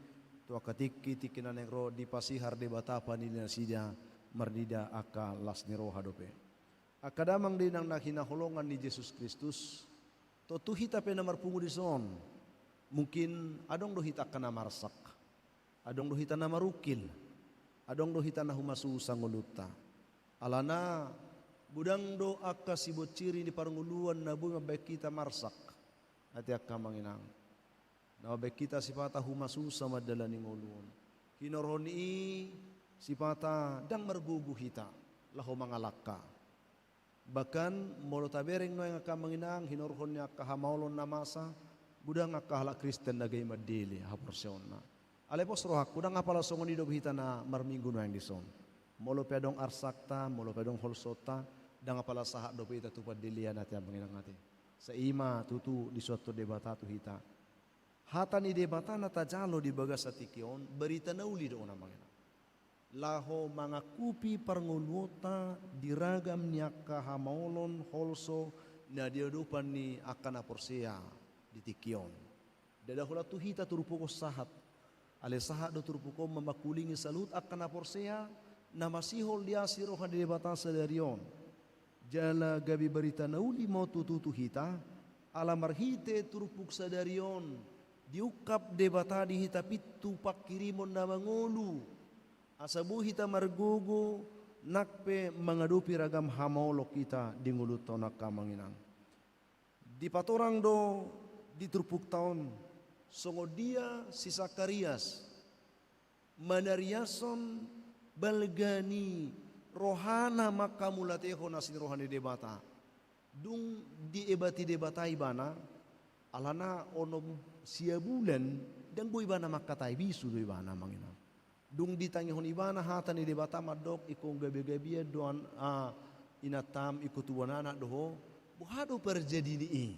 tu angka tingki, tingki na naeng ro dipasihar Debata pandidian nasida, marnida angka las ni roha dope. Angka damang dainang na hinaholongan ni Jesus Kristus, tontu hita pe na marpungu dison, mungkin adong do hita angka na marsak. Adong do hita na marungkil, adong do hita na humasusa ngolunta. Alana godang do angka sibonciri ni parngoluan na boi mambahen hita marsak. Ate angka amang inang. Na mambahen hita sipata humasusa mandalani ngolu on. Hinorhon ni i sipata ndang margogo hita laho mangalangka. Bahkan, molo tabereng nuaeng angka amang inang, hinorhon ni angka hamaolon na masa, godang angka halak Kristen na gabe mandele haporseaonna. Alai pos rohangku, ndang apala songon i dope hita na marminggu nuaeng dison. Molo pe adong arsakta, molo pe adong holsonta, ndang apala sahat dope hita tu pandelean ate amang inang ate. Sai i ma tutu disuanhon Debata tu hita. Hata ni Debata na tajalo di bagasan tingki on, barita na uli do on amang inang. Laho mangangkupi parngoluonta di ragam ni angka hamaolon holso na di adopan ni angka na porsea di tingki on. Ndada holan tu hita turpuk on sahat. Alai sahat do turpuk on mamangkulingi saluhut angka na porsea, na masihol di las ni roha ni Debata sadari on. Jala gabe barita na uli ma on tutu tu hita, ala marhite turpuk sadari on, Diungkap Debata di hita pintu panghirimon na mangolu, asa boi hita margogo, nang pe mangadopi ragam hamaolon hita di ngolunta on, angka amang inang. Dipatorang do di turpukta on, songon dia si Sakarias manariashon balga ni rohana manghamauliatehon asi ni roha ni Debata. Dung diebati Debata ibana, alana onom sia bulan, ndang boi ibana mangkatai, bisu do ibana, amang inang. Dung ditangihon ibana hata ni Debata mandok, ingkon gabe-gabean do an, ah, inantam, ingkon tubuan anak do ho, boha do parjadi ni i?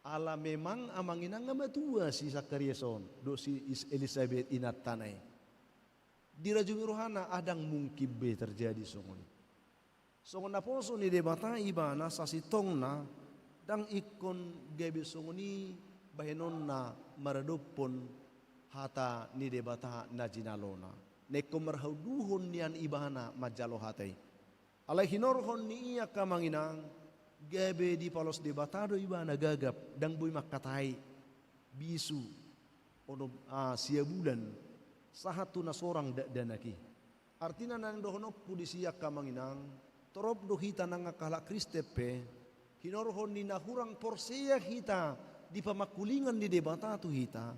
Ala memang, amang inang, nga matua si Sakarias on dohot si Is-, Elisabet inantana i. Dirajumi rohana, ah, ndang mungkin be terjadi songon i. Songon naposo ni Debata ibana sasintongna, ndang ingkon gabe songon i bahenonna maradophon hata ni Debata na jinalona. Na ingkon marhaunduhon nian ibana manjalo hata i. Alai hinorhon ni i, angka amang inang, gabe dipalos Debata do ibana gagap, ndang boi mangkatai, bisu, onom, ah, sia bulan, sahat tu na sorang dakdanak i. Artina na naeng dohononku disi, angka amang inang, torop do hita nang angka halak Kristen pe, hinorhon ni na hurang porsea hita di pamangkulingan ni Debata tu hita,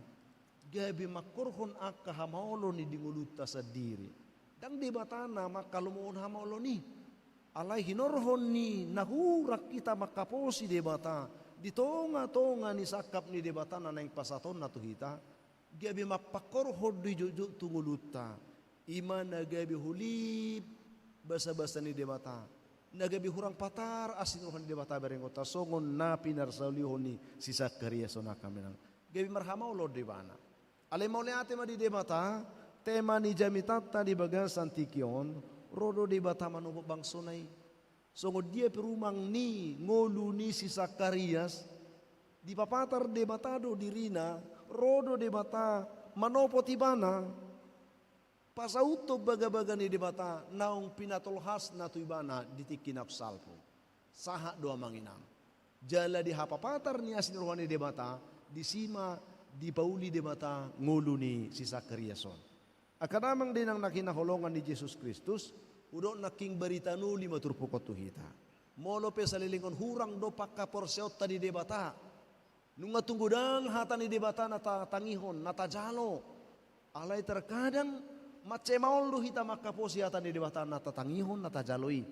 gabe mangkorhon angka hamaolon i di ngolunta sandiri. Ndang Debata na manghalomohon hamaolon i. Alai hinorhon ni na hurang hita manghaposi Debata di tonga-tonga ni sangkap ni Debata na naeng pasahatonna tu hita, gabe mampangkorhon do i jotjot tu ngolunta. I ma na gabe holip basabasa ni Debata, na gabe hurang patar asi ni roha ni Debata berengonta, songon na pinarsaulihon ni si Sakarias on, angka amang inang. Gabe marhamaolon do ibana. Alai mauliate ma di Debata, tema ni jamitanta di bagasan tingki on, ro do Debata manopot bangsona i. Songon dia pe rumang ni ngolu ni si Sakarias, dipapatar Debata do dirina, ro do Debata manopot ibana, pasauthon bagabaga ni Debata naung pinatolhasna tu ibana di tingki na salpu. Sahat do, amang inang. Jala di hapapatar ni asi ni roha ni Debata, disi ma dipauli Debata ngolu ni si Sakarias on. Angka damang dainang na hinaholongan ni Jesus Kristus, hudok nangkin barita na uli ma turpuk on tu hita. Molo pe saleleng on hurang do panghaporseaonta di Debata, nunga tung godang hata ni Debata na tatangihon, na tajalo. Alai terkadang mansai maol do hita manghaposi hata ni Debata na tatangihon, na tajalo i.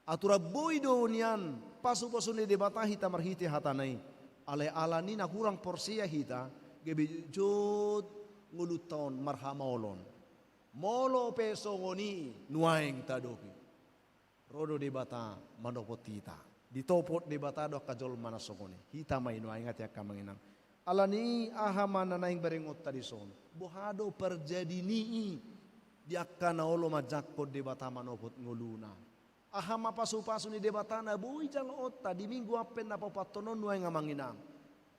Aturan boi do nian pasupasu ni Debata hita marhite hatana i. Alai ala ni na hurang porsea hita, gabe jotjot ngolunta on marhamaolon. Molo pe songon i nuaeng taadopi, ro do Debata manopot hita. Ditopot Debata do angka jolma na songon i. Hita ma i nuaeng, ate angka amang inang. Ala ni i, aha ma na naeng berengonta dison? Boha do parjadi ni i di angka na olo manjangkon Debata manopot ngoluna? Aha ma pasupasu ni Debata na boi jaloonta di Minggu Advent na paopathon on nuaeng, amang inang?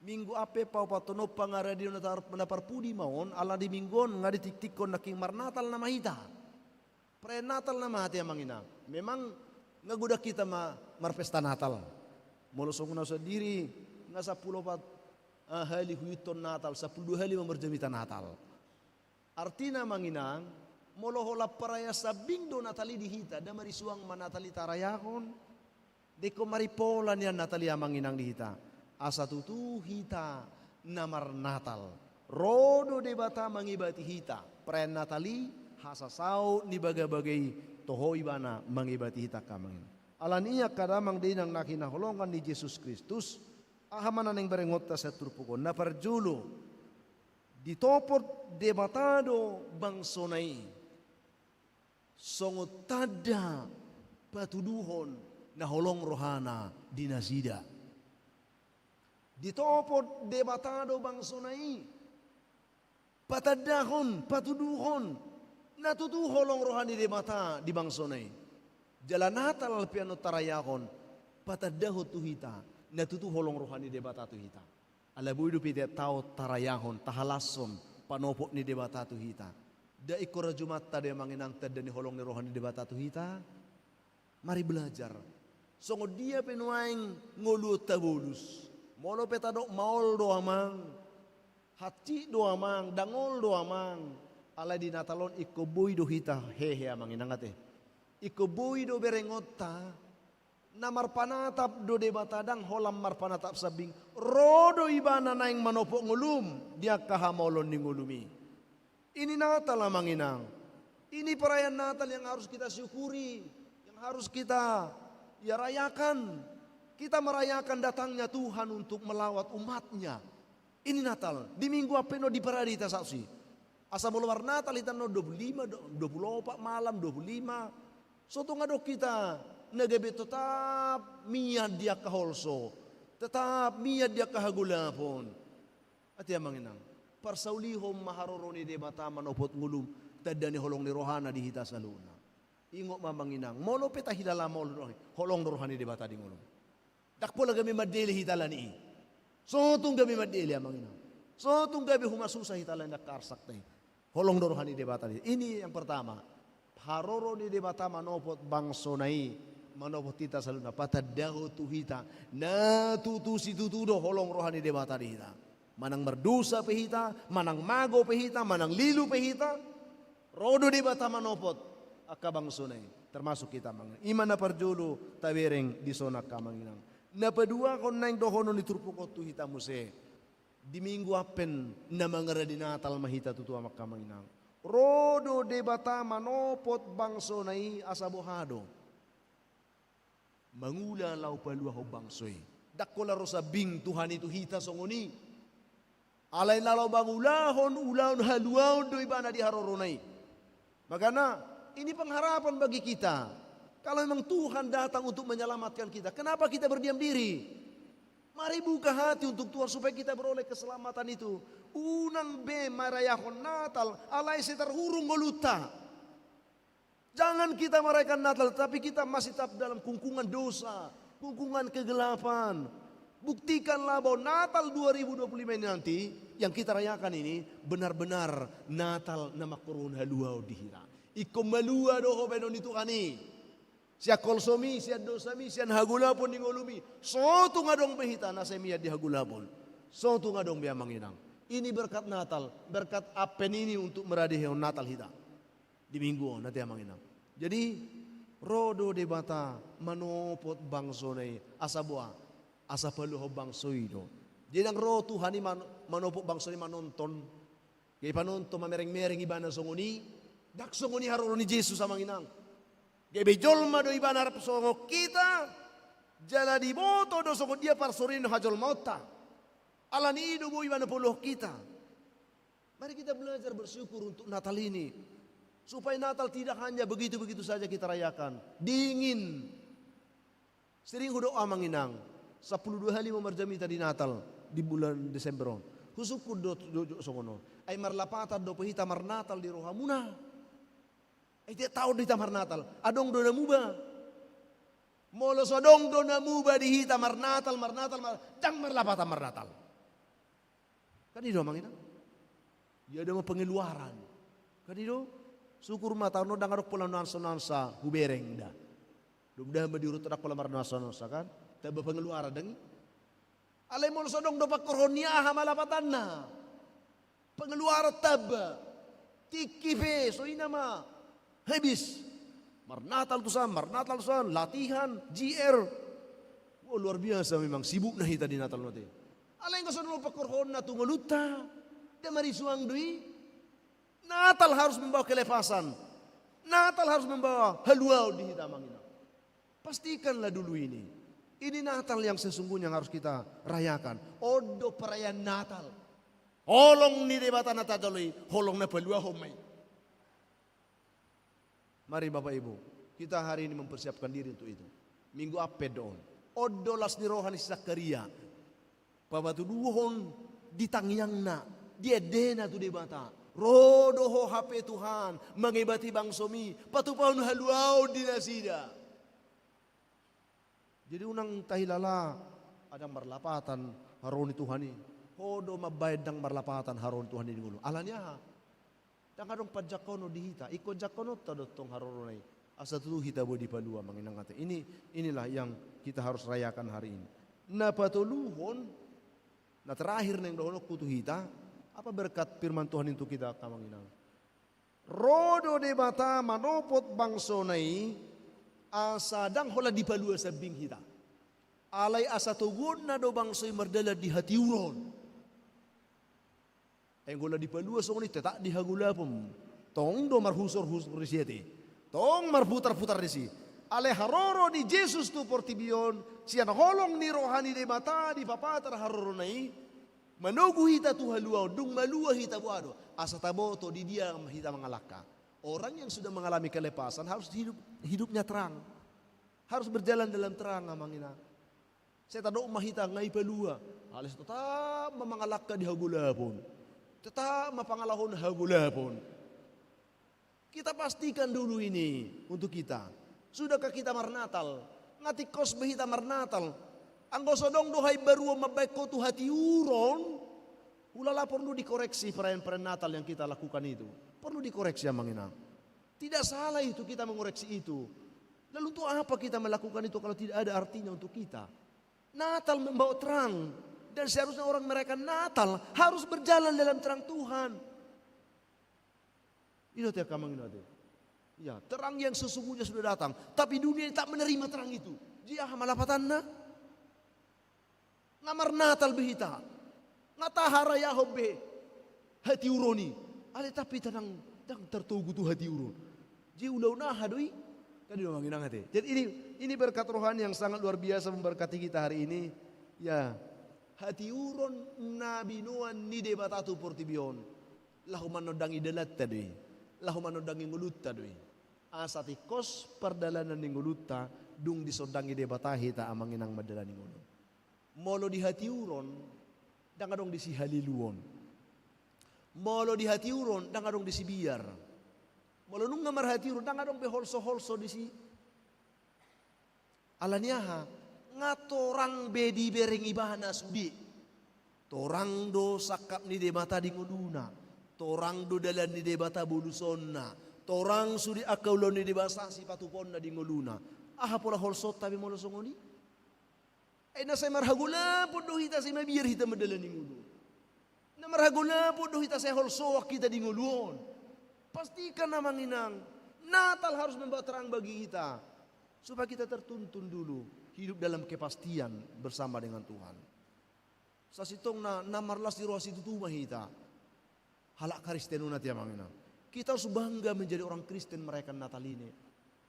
Minggu Advent paopathon on pangaradion na tar-, na parpudi ma on, ala di Minggu on nga ditingtingkon nangkin marnatal nama hita. Perayaan Natal nama, ate amang inang. Memang nga godang hita ma marpesta Natal. Molo songon au sandiri, nga sampulu opat, ah, hali huihuthon Natal, sampulu dua hali ma marjamita Natal. Artina, amang inang, molo holan parayaan sambing do Natal i di hita, nda marisuang ma Natal i tarayahon? Dengkon marimpola nian Natal i, amang inang, di hita. Asa tutu hita na marnatal. Ro do Debata mangebati hita. Perayaan Natal i, hasasaut ni bagabaga i, toho Ibana mangebati hita, angka amang inang. Ala ni i, angka damang dainang na hinaholongan ni Jesus Kristus, aha ma na naeng berengonta sian turpuk on? Na parjolo, ditopot Debata do bangsona i songon tanda patuduhon na holong rohana di nasida. Ditopot Debata do bangsona i patandahon, patuduhon na tutu holong roha ni Debata di bangsona i. Jala Natal pe annon tarayahon, patandahon tu hita na tutu holong roha ni Debata tu hita. Ala boi dope tiap taon tarayahon, tahalashon panopot ni Debata tu hita? Nda ingkon rajumanta do i, amang inang, tanda ni holong ni roha ni Debata tu hita? Mari belajar. Songon dia pe nuaeng ngoluonta bolus, Molo pe tadok maol do amang, hansit do amang, dangol do amang, alai di Natal on ingkon boi do hita hehe amang inang ate. Ingkon boi do berengonta, na marpanatap do Debata, ndang holan marpanatap sambing, ro do Ibana naeng manopot ngolum di angka hamaolon ni ngolumi. Ini Natal amang inang. Ini perayaan Natal yang harus kita syukuri, yang harus kita, ya, rayakan. Kita merayakan datangnya Tuhan untuk melawat umat-Nya. Ini Natal, di Minggu Advent on diparade hita saksi. Asa molo marnatal hita on dua puluh lima, dua puluh opat malam, dua puluh lima. So tung adong hita na gabe tetap mian di angka holso, tetap mian di angka hagolapon. Ate amang inang, parsaulihon ma haroro ni Debata manopot ngolum, tanda ni holong ni rohana di hita saluhutna. Ingot ma amang inang, molo pe tahilala maol do, holong do roha ni Debata di ngolum. Ndang pola gabe mandele hita alani i. So tung gabe mandele amang inang. So tung gabe humasusa hita alani angka arsakta i. Holong do roha ni Debata di. Ini yang pertama. Haroro ni Debata manopot bangsona i, manopot hita saluhutna, patandahon tu hita, na tutu situtu do holong roha ni Debata di hita. Manang mardosa pe hita, manang mago pe hita, manang lilu pe hita, ro do Debata manopot angka bangsona i, termasuk hita amang inang. I ma na parjolo tabereng dison angka amang inang. Na paduahon naeng dohonon ni turpuk on tu hita muse. Di Minggu Advent na mangarade Natal ma hita tutu amang, angka amang inang. Ro do Debata manopot bangsona i asa boha do? Mangula laho paluahon bangso i. Ndang holan ro sambing Tuhan i tu hita songon i. Alai na laho mangulahon ulaon haluaon do Ibana di harorona i. Makana, ini pengharapan bagi kita. Kalau memang Tuhan datang untuk menyelamatkan kita, kenapa kita berdiam diri? Mari buka hati untuk Tuhan supaya kita beroleh keselamatan itu. Unang be marayahon Natal alai sai tarhurung ngolunta. Jangan kita merayakan Natal, tapi kita masih tetap dalam kungkungan dosa, kungkungan kegelapan. Buktikanlah bahwa Natal dua ribu dua puluh lima ini nanti, yang kita rayakan ini, benar-benar Natal na mangkorhon haluaon di hita. Ingkon malua do ho baenon ni Tuhan i. Sian holsomi, sian dosami, sian hagolapon ni ngolumi. So tung adong be hita na sai mian di hagolapon. So tung adong be amang inang. Ini berkat Natal, berkat Advent ini untuk meradehon Natal hita. Di minggu on, ate amang inang. Jadi, ro do Debata manopot bangsona i, asa boha, asa paluahon bangso i do. Jadi, ndang ro Tuhan i man-, manopot bangso i manonton. Gabe panonton mamereng-mereng Ibana songon i, ndang songon i haroro ni Jesus amang inang. Gabe jolma do Ibana rap songon hita, jala diboto do songon dia parsorion hajolmaonta. Alani i do boi Ibana paluahon hita. Mari kita belajar bersyukur untuk Natal ini. Supaya Natal tidak hanya begitu-begitu saja kita rayakan. Dingin. Sering hudok amang inang. Sampulu dua hali ma marjamita di Natal di bulan Desember on. Husungkun do, do, do songon on. Ai marlapatan dope hita marnatal di rohamuna. Ai tiap taon do hita marnatal. Adong do na muba. Molo so adong do na muba di hita marnatal, marnatal, mar-, ndang marlapatan marnatal. Kan i do amang inang. Ia do ma pengeluaran. Kan i do. Syukur ma taon on ndang adong pola nuansa-nuansa hubereng da. Mudah-mudahan ma di urut ndang pola marnuansa-nuansa kan. Tamba pengeluaran ndang i. Alai molo so adong do pangkorhon ni aha ma lapatanna. Pengeluaran tamba. Tingki pe so ina ma. Habis. Marnatal tusan, marnatal tusan, latihan, J R. Wah, luar biasa memang sibukna hita di Natal on ate. Alai anggo so adong pangkorhonna tu ngolunta, ndang marisuang do i. Natal harus membawa kelepasan. Natal harus membawa haluaon di hita amang inang. Pastikanlah dulu ini. Ini Natal yang sesungguhnya yang harus kita rayakan. On do perayaan Natal. Holong ni Debata na tajalo i, holong na paluahon ma i. Mari Bapak Ibu, kita hari ini mempersiapkan diri untuk itu. Minggu Advent do on. On do las ni roha ni si Sakaria. Papatuduhon di tangiangna, di endena tu Debata. Ro do ho hape Tuhan, mangebati bangsomi, patupahon haluaon di nasida. Jadi unang tahilala, ndang marlapatan haroro ni Tuhan i. Ho do mambaen ndang marlapatan haroro ni Tuhan i di ngolu. Alani aha? Ndang adong panjangkonon di hita, ingkon jangkononta do tong harorona i. Asa tutu hita boi dipalua amang inang ate. Ini, inilah yang kita harus rayakan hari ini. Na patoluhon, Na terakhir naeng dohononku tu hita, apa berkat firman Tuhan i tu hita, amang inang? Ro do Debata manopot bangsona i, asa ndang holan dipalua sambing hita. Alai asa toguonna do bangso i mardalan di hatiuron. Ai anggo na dipalua songon i tetap di hagolapon. Tong do marhusor-husor disi ate. Tong marputar-putar disi. Alai haroro ni Jesus tu portibi on, sian holong ni roha ni Debata dipapatar harorona i, manogu hita tu haluaon, dung malua hita boha do. Asa taboto di dia hita mangalangka. Orang yang sudah mengalami kelepasan harus hidup, hidupnya terang. Harus berjalan dalam terang, amang inang. Sai tadok ma hita nga ipalua. Alai tetap ma mangalangka di hagolapon. Tetap ma pangalaho na hagolapon. Kita pastikan dulu ini untuk kita. Sudahkah kita marnatal? Nga tingkos be hita marnatal? Anggo so adong do haimbaruon mambahen ho tu hatiuron, ulala porlu dikoreksi perayaan-perayaan Natal yang kita lakukan itu. Porlu dikoreksi, amang inang. Tidak salah itu kita mengoreksi itu. Lalu untuk apa kita melakukan itu kalau tidak ada artinya untuk kita? Natal membawa terang. Dan seharusnya orang merayakan Natal harus berjalan dalam terang Tuhan. Itu dia, amang inang ate. Ya, terang yang sesungguhnya sudah datang. Tapi dunia ini tak menerima terang itu. Jadi aha ma lapatanna? Nga marnatal be hita. Nga taharayahon be hatiuron i. Alai tapi hita ndang, ndang tartogu tu hatiuron. Jadi ulaon aha do i? Kan i do, amang inang ate. Jadi ini, ini berkat rohani yang sangat luar biasa memberkati kita hari ini. Ya, hatiuron na binoan ni Debata tu portibi on. Laho manondangi dalanta do i. Laho manondangi ngolunta do i. Asa tingkos pardalanan ni ngolunta, dung disondangi Debata hita, amang inang, mandalani ngolu. Molo di hatiuron, ndang adong disi haliluon. Molo di hatiuron, ndang adong disi biar. Molo nunga marhatiuron, ndang adong be holso-holso disi. Ala ni aha? Nga torang be dibereng ibana sude. Torang do sangkap ni Debata di ngoluna. Torang do dalan ni Debata bolusonna. Torang sude angka ulaon ni Debata sipatupaonna di ngoluna. Aha pola holsonta be molo songon i? Ai na sai marhagolapon do hita, sai mabiar hita mandalani ngolu. Na marhagolapon do hita, sai holsoan hita di ngolu on. Pastikan, amang inang, Natal harus membawa terang bagi kita, supaya kita tertuntun dulu hidup dalam kepastian bersama dengan Tuhan. Sasintongna, na marlas ni roha situtu ma hita halak Kristen on, ate amang inang. Kita harus bangga menjadi orang Kristen merayakan Natal ini.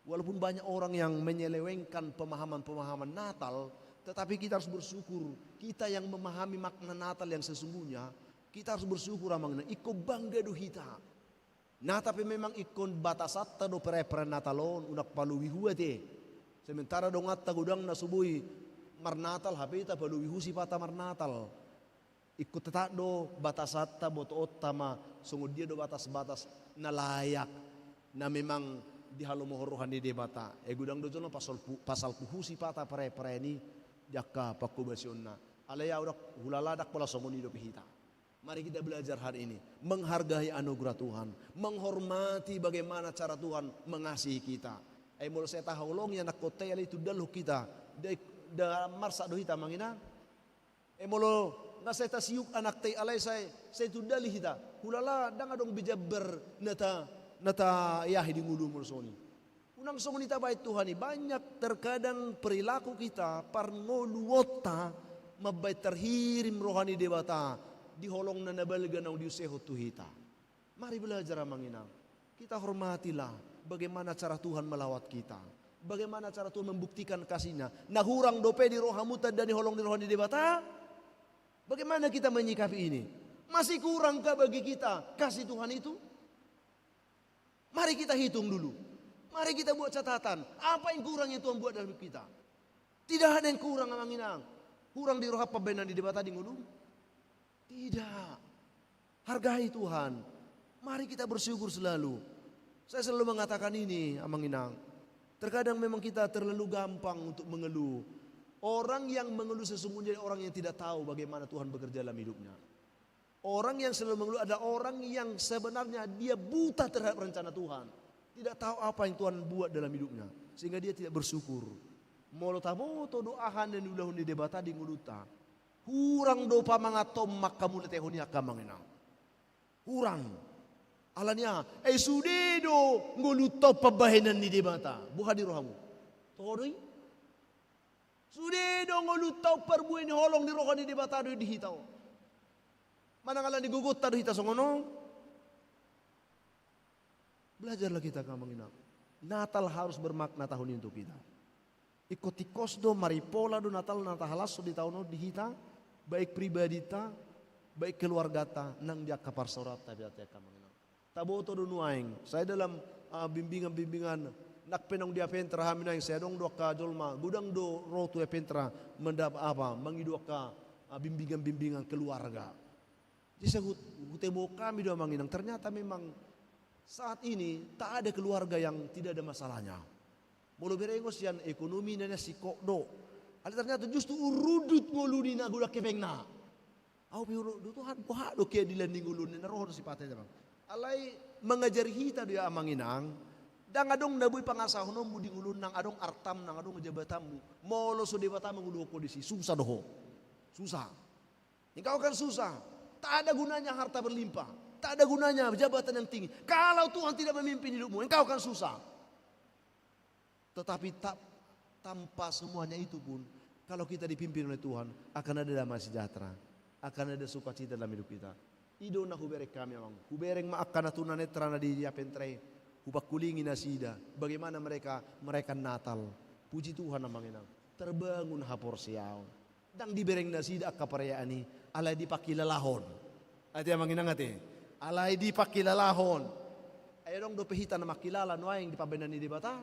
Walaupun banyak orang yang menyelewengkan pemahaman-pemahaman Natal, tetapi kita harus bersyukur. Kita yang memahami makna Natal yang sesungguhnya, kita harus bersyukur, amang inang. Ingkon bangga do hita. Nah, tapi memang ingkon batasanta do perayaan-perayaan Natal on, unang palobi hu ate. Sementara donganta godang na so boi marnatal, hape hita palobi hu sipata marnatal. Ingkon tetap do batasanta, botoonta ma songon dia do batas-batas na layak, na memang dihalomohon roha ni Debata. E, godang do jolo pasal pu-, pasal puhu sipata perayaan-perayaan i di angka pangkobasionna. Alai au ndang, hulala ndang pola songon i dope hita. Mari kita belajar hari ini menghargai anugerah Tuhan, menghormati bagaimana cara Tuhan mengasihi kita. E, molo sai taholongi anakkonta i alai tundalhon hita, da, da marsak do hita, amang inang. E, molo nga sai tasiuk anakta i alai sai, sai tundali hita, hulala ndang adong be jambar na ta, na taiahi di ngolu molo songon i. Unang songon i tabaen Tuhan i, banyak terkadang perilaku kita, parngoluonta, mambaen tarhirim roha ni Debata di holongna na balga naung diusehon tu hita. Mari belajar, amang inang. Kita hormatilah bagaimana cara Tuhan melawat kita. Bagaimana cara Tuhan membuktikan kasih-Nya. Na hurang dope di rohamu tanda ni holong ni roha ni Debata? Bagaimana kita menyikapi ini? Masih kurangkah bagi kita kasih Tuhan itu? Mari kita hitung dulu. Mari kita buat catatan. Apa yang kurang yang Tuhan buat dalam hidup kita? Tidak ada yang kurang, amang inang. Kurang di roha pambaenan ni Debata di ngolum? Tidak. Hargai Tuhan. Mari kita bersyukur selalu. Saya selalu mengatakan ini, amang inang. Terkadang memang kita terlalu gampang untuk mengeluh. Orang yang mengeluh sesungguhnya orang yang tidak tahu bagaimana Tuhan bekerja dalam hidupnya. Orang yang selalu mengeluh adalah orang yang sebenarnya dia buta terhadap rencana Tuhan. Tidak tahu apa yang Tuhan buat dalam hidupnya. Sehingga dia tidak bersyukur. Molo taboto do aha na niulahon ni Debata di ngolunta, Hurang do pamanganhon manghamauliatehon i angka amang inang. Hurang. Alani aha? Ai sude do ngolunta on pambahenan ni Debata. Boha di rohamu? Toho do i? Sude do ngolunta on parbue ni holong ni roha ni Debata do i di hita on. Manang alani gogonta do hita songon on? Belajarlah kita angka amang inang. Natal harus bermakna tahun ini untuk kita. Ingkon tingkos do, marimpola do Natal na tahalashon di taon on di hita, baik pribadita, baik keluargata, nang di angka parsaoranta pe, ate angka amang inang. Taboto do nuaeng, sai dalam, ah, bimbingan-bimbingan, nang pe naung di Apentra hami nuaeng, sai adong do angka jolma, godang do ro tu Apentra, mandap-, apa, mangido angka, ah, bimbingan-bimbingan keluarga. Jadi sai hut-, hutebohon hami do amang inang, ternyata memang saat ini tak ada keluarga yang tidak ada masalahnya. Molo berengon sian ekonomi na nian singkop do. Alai ternyata justru urudut ngolu ni na godang hepengna. Au pe olo do Tuhan, boha do keadilan ni ngolu on, na ro do sipata i amang. Alai mangajari hita do i amang inang, ndang adong na boi pangasahononmu di ngolu on nang adong artam, nang adong jabatanmu. Molo so Debata manguluhon ho disi, susah do ho. Susah. Engkau akan susah. Tak ada gunanya harta berlimpah. Tak ada gunanya jabatan yang tinggi. Kalau Tuhan tidak memimpin hidupmu, engkau akan susah. Tetapi ta-, tanpa semuanya itu pun, kalau kita dipimpin oleh Tuhan, akan ada damai sejahtera. Akan ada sukacita dalam hidup kita. I do na hubereng hami, amang. Hubereng ma angka na tunanetra na di, di Apentra i. Hupangkulingi nasida. Bagaimana mereka merayakan Natal. Puji Tuhan, amang inang. Terbangun haporseaon. Ndang dibereng nasida angka perayaan i, alai dipangkilalahon. Ate amang inang ate. Alai dipangkilalahon. Ai adong dope hita na mangkilala nuaeng di pambahenan ni Debata.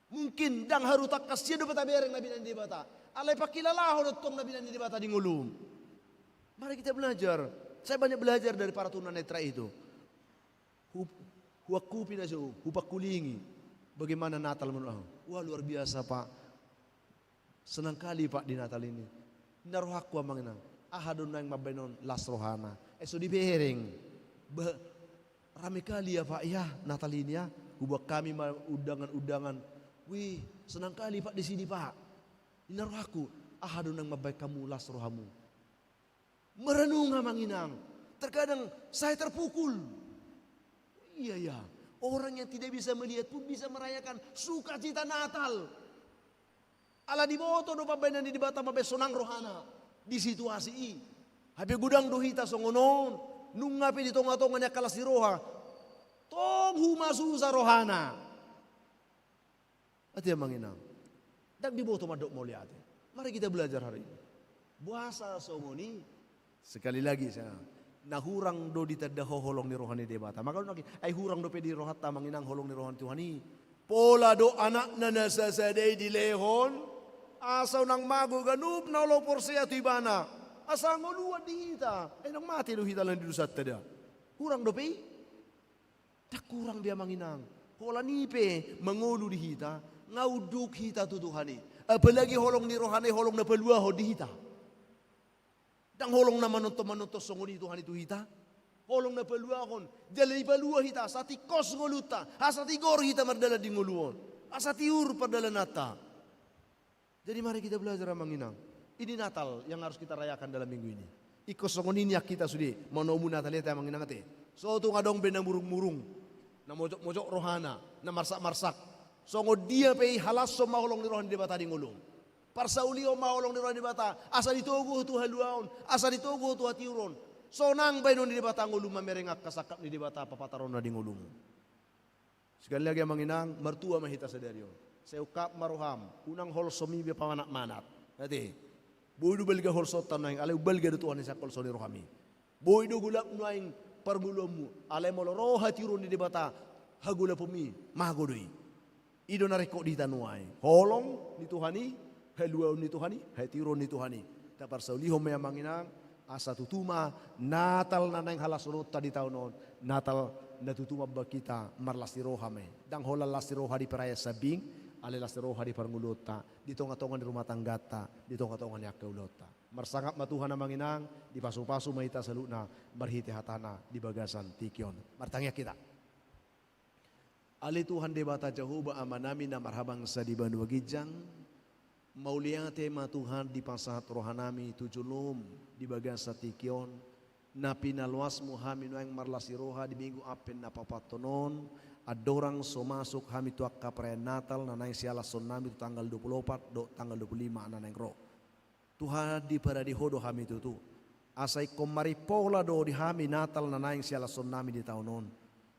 Mungkin ndang haru tangkas sian dope tabereng na binahen ni Debata. Alai pangkilalahon antong na binahen ni Debata di ngolum. Mari kita belajar. Saya banyak belajar dari para tunanetra itu. Hu-, huangkupi nasida, hupangkulingi. Bagaimana Natal menurut ahu? Wah, luar biasa, Pak. Senang kali, Pak, di Natal ini. Ninna rohangku, amang inang. Aha do nuaeng mambahen on, las rohana. Eh, so dibereng. Ba-, rame kali ya, Pak, ya, Natal ini ya. Huboan hami ma undangan-undangan. Wih, senang kali, Pak, di sini, Pak. Ninna rohangku, aha do nuaeng mambahen hamu las rohamu. Merenung, amang inang. Terkadang saya terpukul. Iya, ya. Orang yang tidak bisa melihat pun bisa merayakan sukacita Natal. Ala diboto do pambahenan ni Debata mambahen sonang rohana di situasi i. Hape godang do hita songon on, nunga pe di tonga-tonga ni angka las ni roha, tong humasusa rohana. Ate amang inang. Ndang diboto mandok mauliate. Mari kita belajar hari ini. Boasa songon i? Sekali lagi, sa-, na hurang do ditanda ho holong ni roha ni Debata. Maka nangkin, ai hurang dope di rohanta, amang inang, holong ni roha ni Tuhan i. Pola do Anakna na sasada i dilehon, asa unang mago ganup na olo porsea tu Ibana. Asa ngoluan di hita. Ai unang mate do hita alani dosanta da. Hurang dope i? Ndang hurang be, amang inang. Holan i pe mangolu di hita, nga unduk hita tu Tuhan i. Apalagi holong ni rohana i holong na paluahon di hita. Ndang holong na manonton-manonton songon i Tuhan i tu hita. Holong na paluahon, jala dipalua hita, asa tingkos ngolunta, asa tigor hita mardalan di ngolu on. Asa tiur pardalananta. Jadi mari kita belajar, amang inang. Ini Natal yang harus kita rayakan dalam minggu ini. Ingkon songon i nian hita sude manomu Natal i, ate amang inang ate. So tung adong be na murung-murung, na mojok-mojok rohana, na marsak-marsak. Songon dia pe i halashon ma holong ni roha ni Debata di ngolum. Parsaulihon ma holong ni roha ni Debata, asa ditogu ho tu haluaon, asa ditogu ho tu hatiuron. Sonang bahenon ni Debata ngolum mamereng angka sangkap ni Debata papataronna di ngolum. Sekali lagi, amang inang, martua ma hita sadari on. Sai ungkap ma roham, unang holsomi be pamanat-manat. Ate. Boi do balga holsonta nuaeng, alai umbalga do Tuhan i sian holso ni rohami. Boi do golap nuaeng parngoluanmu, alai molo ro hatiuron ni Debata hagolaponmi, mago do i. I do na ringkot di hita nuaeng. Holong ni Tuhan i, haluaon ni Tuhan i, hatiuron ni Tuhan i. Taparsaulihon ma i, amang inang, asa tutu ma Natal na naeng halashononta di taon on, Natal na tutu mambahen hita marlas ni roha ma i. Ndang holan las ni roha di perayaan sambing, alai las ni roha di parngoluonta, di tonga-tonga ni rumah tangganta, di tonga-tonga ni angka ulaonta. Marsangap ma Tuhan, amang inang, dipasupasu ma hita saluhutna marhite hatana di bagasan tingki on. Martangiang hita. Ale Tuhan Debata Jahowa, Amanami na marhabangsa di banua ginjang, Mauliate ma Tuhan dipasahat rohanami tu jolom di bagasan tingki on, na pinaloasmu hami nuaeng marlas ni roha di Minggu Advent na paopathon on, andorang so masuk hami tu angka perayaan Natal na naeng sialashonnami tu tanggal dua pulu opat dohot tanggal dua pulu lima na naeng ro. Tuhan, diparade Ho do hami tutu, asa ingkon marimpola do di hami Natal na naeng sialashonnami di taon on.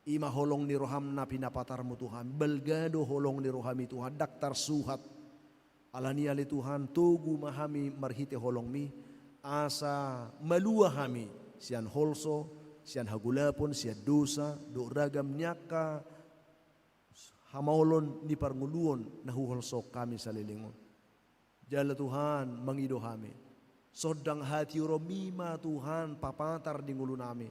I ma holong ni roham na pinapatarmu tu hami, balga do holong ni rohami Tuhan, ndang tarsuhat. Alani i ale Tuhan, togu ma hami marhite holongmi, asa malua hami sian holso, sian hagolapon, sian dosa, dohot ragam ni angka hamaolon ni parngoluon na huholsohon hami saleleng on. Jala Tuhan, mangido hami, sondang hatiuronmi ma Tuhan papatar di ngolunami,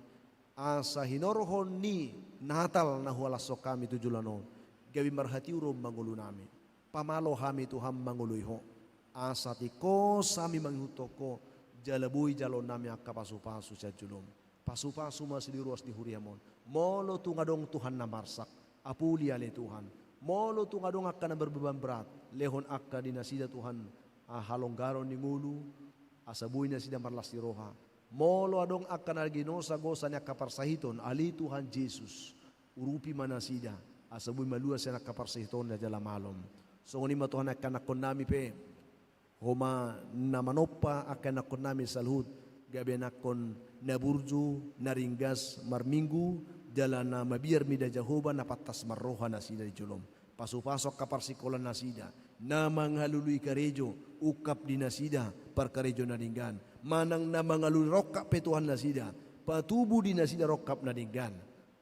asa hinorhon ni Natal na hualashon hami tu joloan on, gabe marhatiuron ma ngolunami. Pamalo hami Tuhan mangoloi Ho, asa tingkos hami mangihuthon Ho, jala boi jaloonnami angka pasupasu sian jolom. Pasupasu ma sude ruas ni huriam on. Molo tung adong Tuhan na marsak, apuli ale Tuhan. Molo tung adong angka na berbeban berat, lehon angka di nasida Tuhan, ah, halonggaron ni ngolu, asa boi nasida marlas ni roha. Molo adong angka na ginosagosa ni angka parsahiton, ale Tuhan Jesus, urupi ma nasida, asa boi malua sian angka parsahiton na jala malum. Songon i ma Tuhan angka ianakkonnami pe, Ho ma na manompa angka ianakkonnami saluhut, gabe ianakkon na burju, na ringgas marminggu, jala na mabiar mida Jahowa, na pantas marroha nasida di jolom. Pasupasu angka parsingkolaan nasida, na mangalului karejo, ungkap di nasida parkarejo na denggan. Manang na mangalului rongkap pe Tuhan nasida, patubu di nasida rongkap na denggan.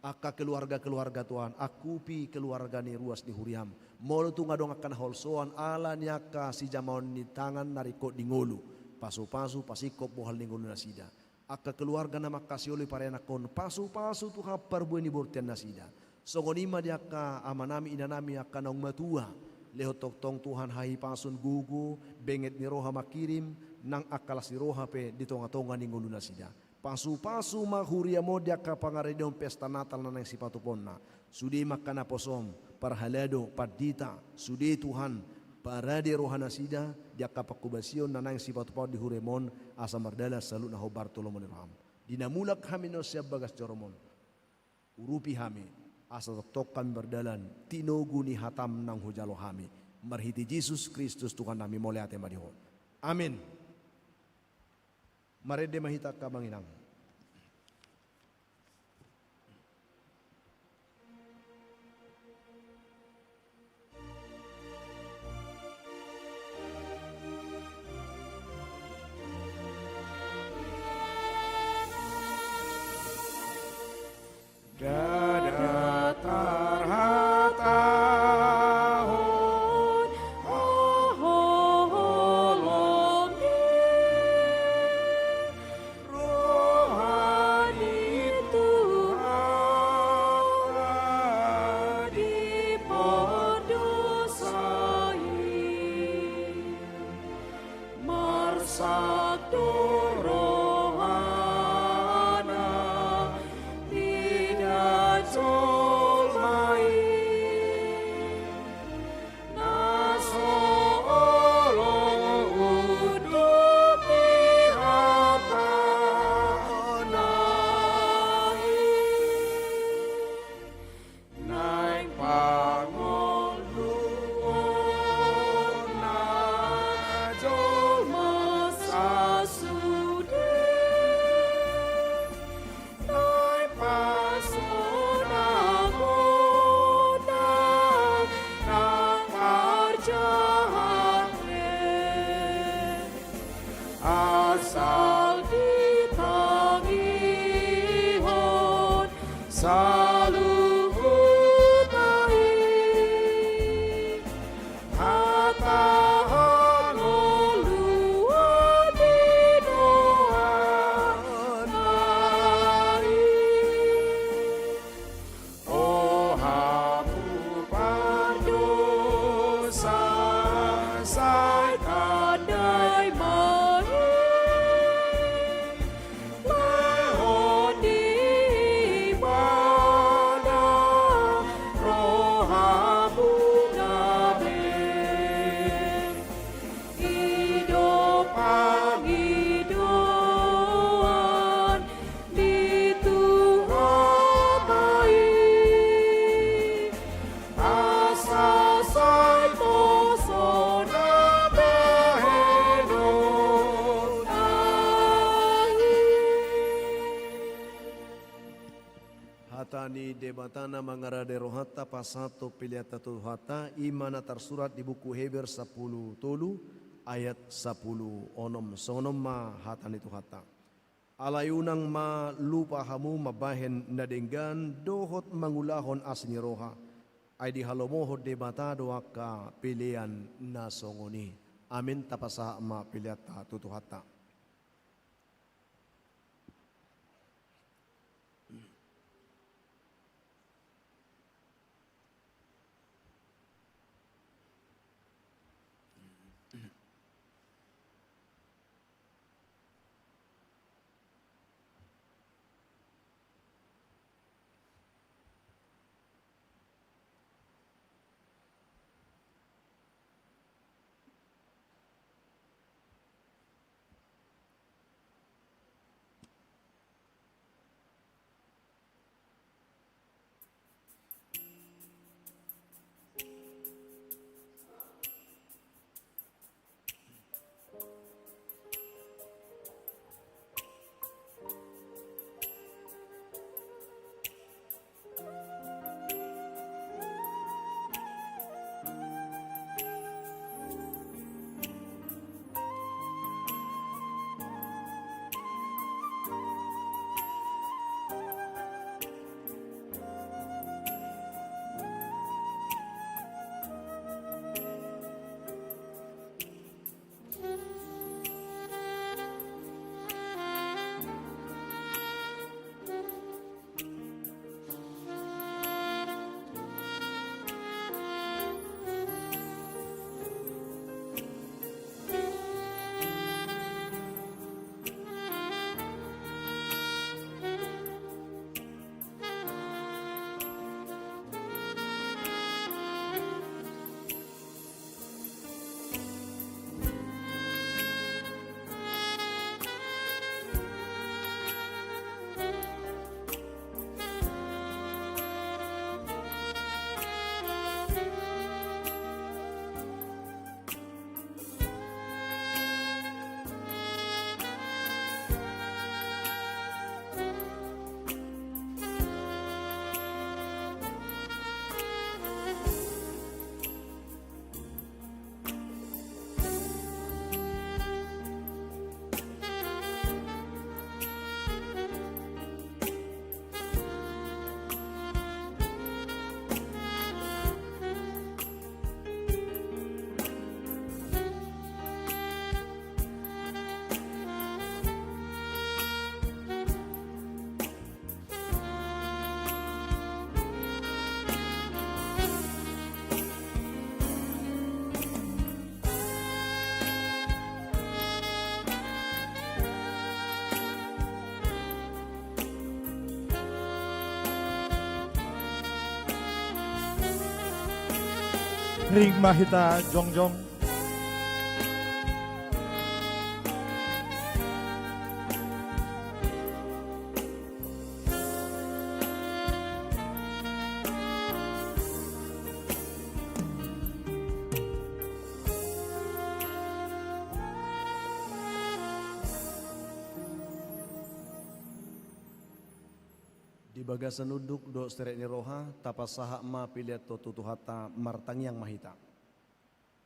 Angka keluarga-keluarga Tuhan, angkupi keluarga ni ruas ni huriam. Molo tung adong angka na holsoan ala ni angka sijamaon ni tangan na ringkot di ngolu, pasupasu, pasingkop bohal ni ngolu nasida. Angka keluarga na mangkasioloi parayaan on, pasupasu Tuhan parbue ni bortian nasida. Songon i ma di angka amanami, inanami, angka naung matua, lehon tongtong Tuhan hahipason, gogo, benget ni roha mangkirim, nang angka las ni roha pe di tongatonga ni ngolu nasida. Pasupasu ma huriam on di angka pangaradehon pesta Natal na naeng sipatupaonna. Sude ma angka naposom, parhalado, pandita, sude Tuhan, parade roha nasida di angka pangkobasion na naeng sipatupaon di huriam on, asa mardalan saluhutna hombar tu lomo ni roham. Di na mulak hami nuaeng sian bagas joro on, urupi hami, asa tongtong hami mardalan tinogu ni hatam naung hujalo hami. Marhite Jesus Kristus Tuhannami, mauliate ma di Ho. Amin. Marende ma hita angka amang inang. Ndada tarhatahon haholomni. Tano mangarade rohanta pasahat peleanta tu Tuhanta, i ma na tarsurat di buku Heber sampulu tolu ayat sampulu onom. Songon on ma hata ni Tuhanta. Alai unang ma lupa hamu mambahen na denggan dohot mangulahon asi ni roha, ai dihalomohon Debata do angka pelean na songon i. Amin. Tapasahat ma peleanta tu Tuhanta. Ring ma hita jongjong. Di bagasan unduk dohot serep ni roha, tapasahat ma pelean on tu Tuhanta. Martangiang ma hita.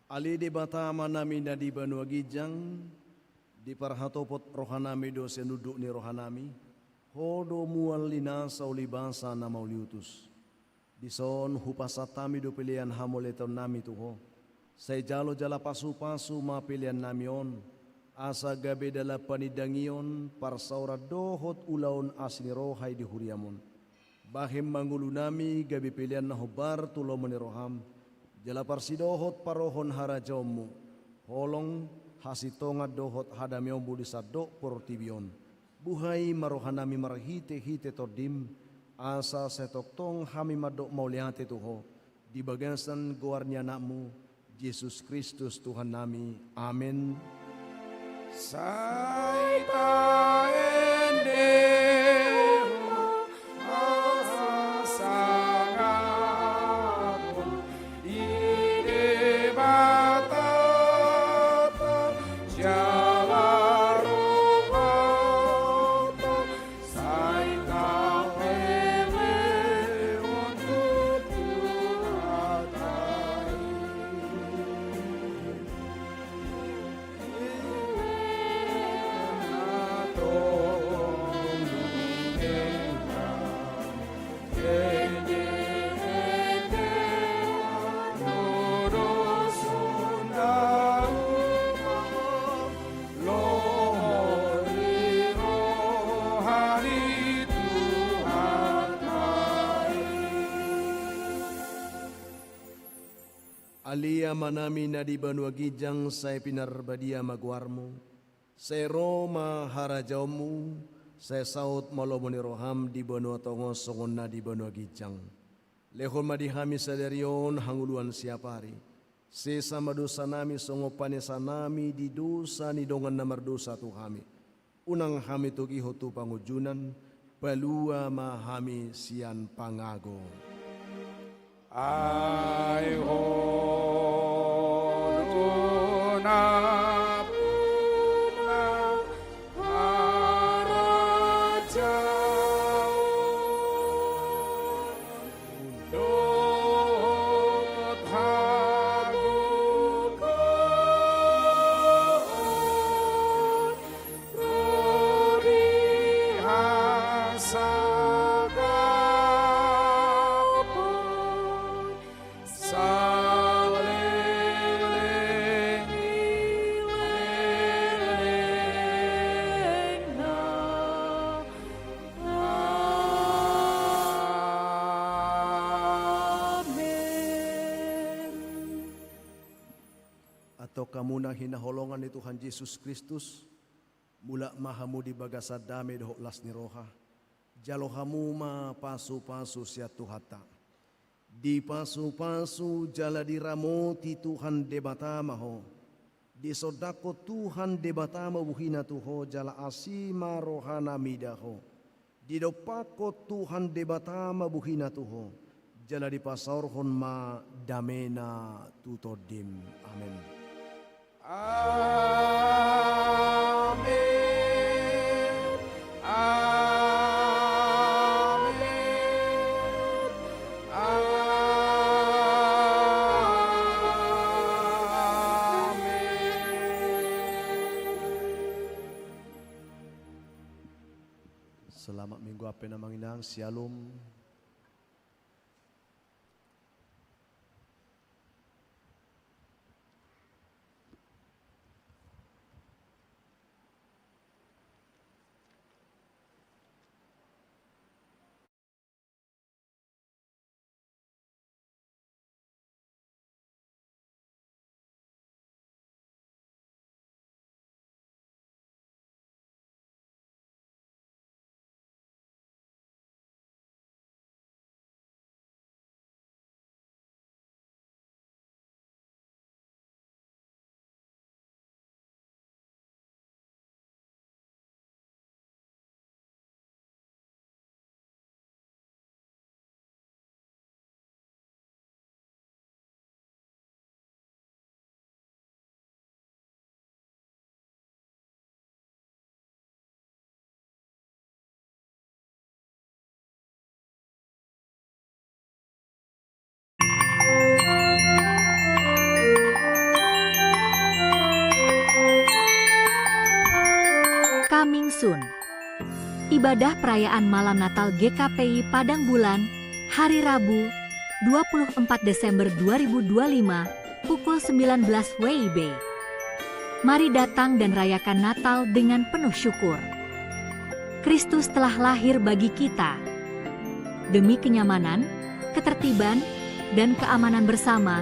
Ale Debata Amanami na di banua ginjang, diparhatopot rohanami do sian unduk ni rohanami, Ho do mual ni nasa ulibasa na mauliutus. Dison hupasahat hami do pelean hamauliatennami tu Ho. Sai jalo jala pasupasu ma peleannami on, asa gabe dalan panindangion, parsaoran dohot ulaon asi ni roha i di huriam on. Bahen ma ngolunami gabe pelean na hombar tu lomo ni roham, jala parsidohot parohon harajaonmu, holong, hasintongan dohot hadameonmu di sandok portibi on. Buhai ma rohanami marhitehite Tondim, asa sai tongtong hami mandok mauliate tu Ho, di bagasan goar ni Anakmu, Jesus Kristus Tuhannami. Amen. Sai taendehon hasangapon di Debata jala rohanta, sai taelehon Ale Amanami na di banua ginjang, sai pinarbadia ma goarMu. Sai ro ma harajaonMu. Sai saut ma lomo ni rohaM di banua tonga on songon na di banua ginjang. Lehon ma di hami sadari on hangoluan siapari. Sesa ma dosanami songon panesanami di dosa ni dongan na mardosa tu hami. Unang hami togihon tu pangunjunan, palua ma hami sian pangago. Ai Ho do nampuna harajaon dohot hagogoon ro di hasangapon saleleng ni lelengna. Amen. Antong hamu na hinaholongan ni Tuhan Jesus Kristus, mulak ma hamu di bagasan dame dohot las ni roha. Jalo hamu ma pasupasu sian Tuhanta. Dipasupasu jala diramoti Tuhan Debata ma ho. Disondangkon Tuhan Debata ma buhiNa tu ho jala asi ma rohaNa mida ho. Didompakkon Tuhan Debata ma buhiNa tu ho, jala dipasaorhon ma dameNa tu tondim. Amen. Amen. Amen. Amen. Selamat Minggu Advent, Amang Inang. Syalom. Coming soon. Ibadah perayaan malam Natal G K P I Padang Bulan, hari Rabu, dua puluh empat Desember dua ribu dua lima, pukul sembilan belas W I B. Mari datang dan rayakan Natal dengan penuh syukur. Kristus telah lahir bagi kita. Demi kenyamanan, ketertiban, dan keamanan bersama,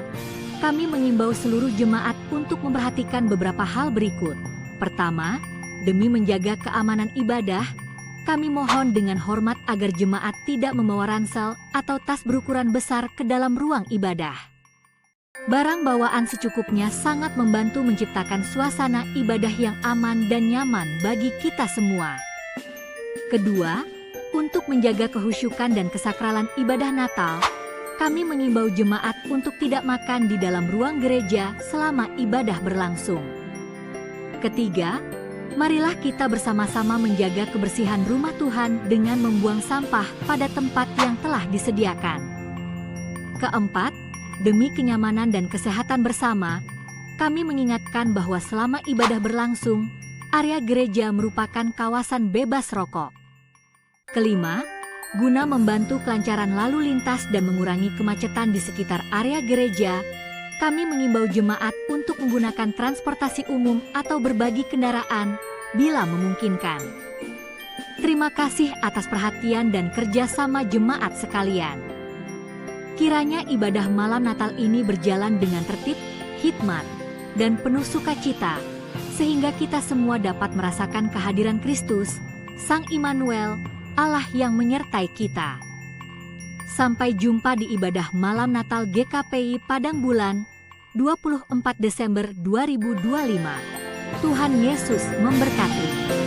kami mengimbau seluruh jemaat untuk memperhatikan beberapa hal berikut. Pertama, demi menjaga keamanan ibadah, kami mohon dengan hormat agar jemaat tidak membawa ransel atau tas berukuran besar ke dalam ruang ibadah. Barang bawaan secukupnya sangat membantu menciptakan suasana ibadah yang aman dan nyaman bagi kita semua. Kedua, untuk menjaga kehusyukan dan kesakralan ibadah Natal, kami mengimbau jemaat untuk tidak makan di dalam ruang gereja selama ibadah berlangsung. Ketiga, marilah kita bersama-sama menjaga kebersihan rumah Tuhan dengan membuang sampah pada tempat yang telah disediakan. Keempat, demi kenyamanan dan kesehatan bersama, kami mengingatkan bahwa selama ibadah berlangsung, area gereja merupakan kawasan bebas rokok. Kelima, guna membantu kelancaran lalu lintas dan mengurangi kemacetan di sekitar area gereja, kami mengimbau jemaat untuk menggunakan transportasi umum atau berbagi kendaraan bila memungkinkan. Terima kasih atas perhatian dan kerja sama jemaat sekalian. Kiranya ibadah malam Natal ini berjalan dengan tertib, hikmat, dan penuh sukacita, sehingga kita semua dapat merasakan kehadiran Kristus, Sang Immanuel, Allah yang menyertai kita. Sampai jumpa di ibadah malam Natal G K P I Padang Bulan, dua puluh empat Desember dua ribu dua lima. Tuhan Yesus memberkati.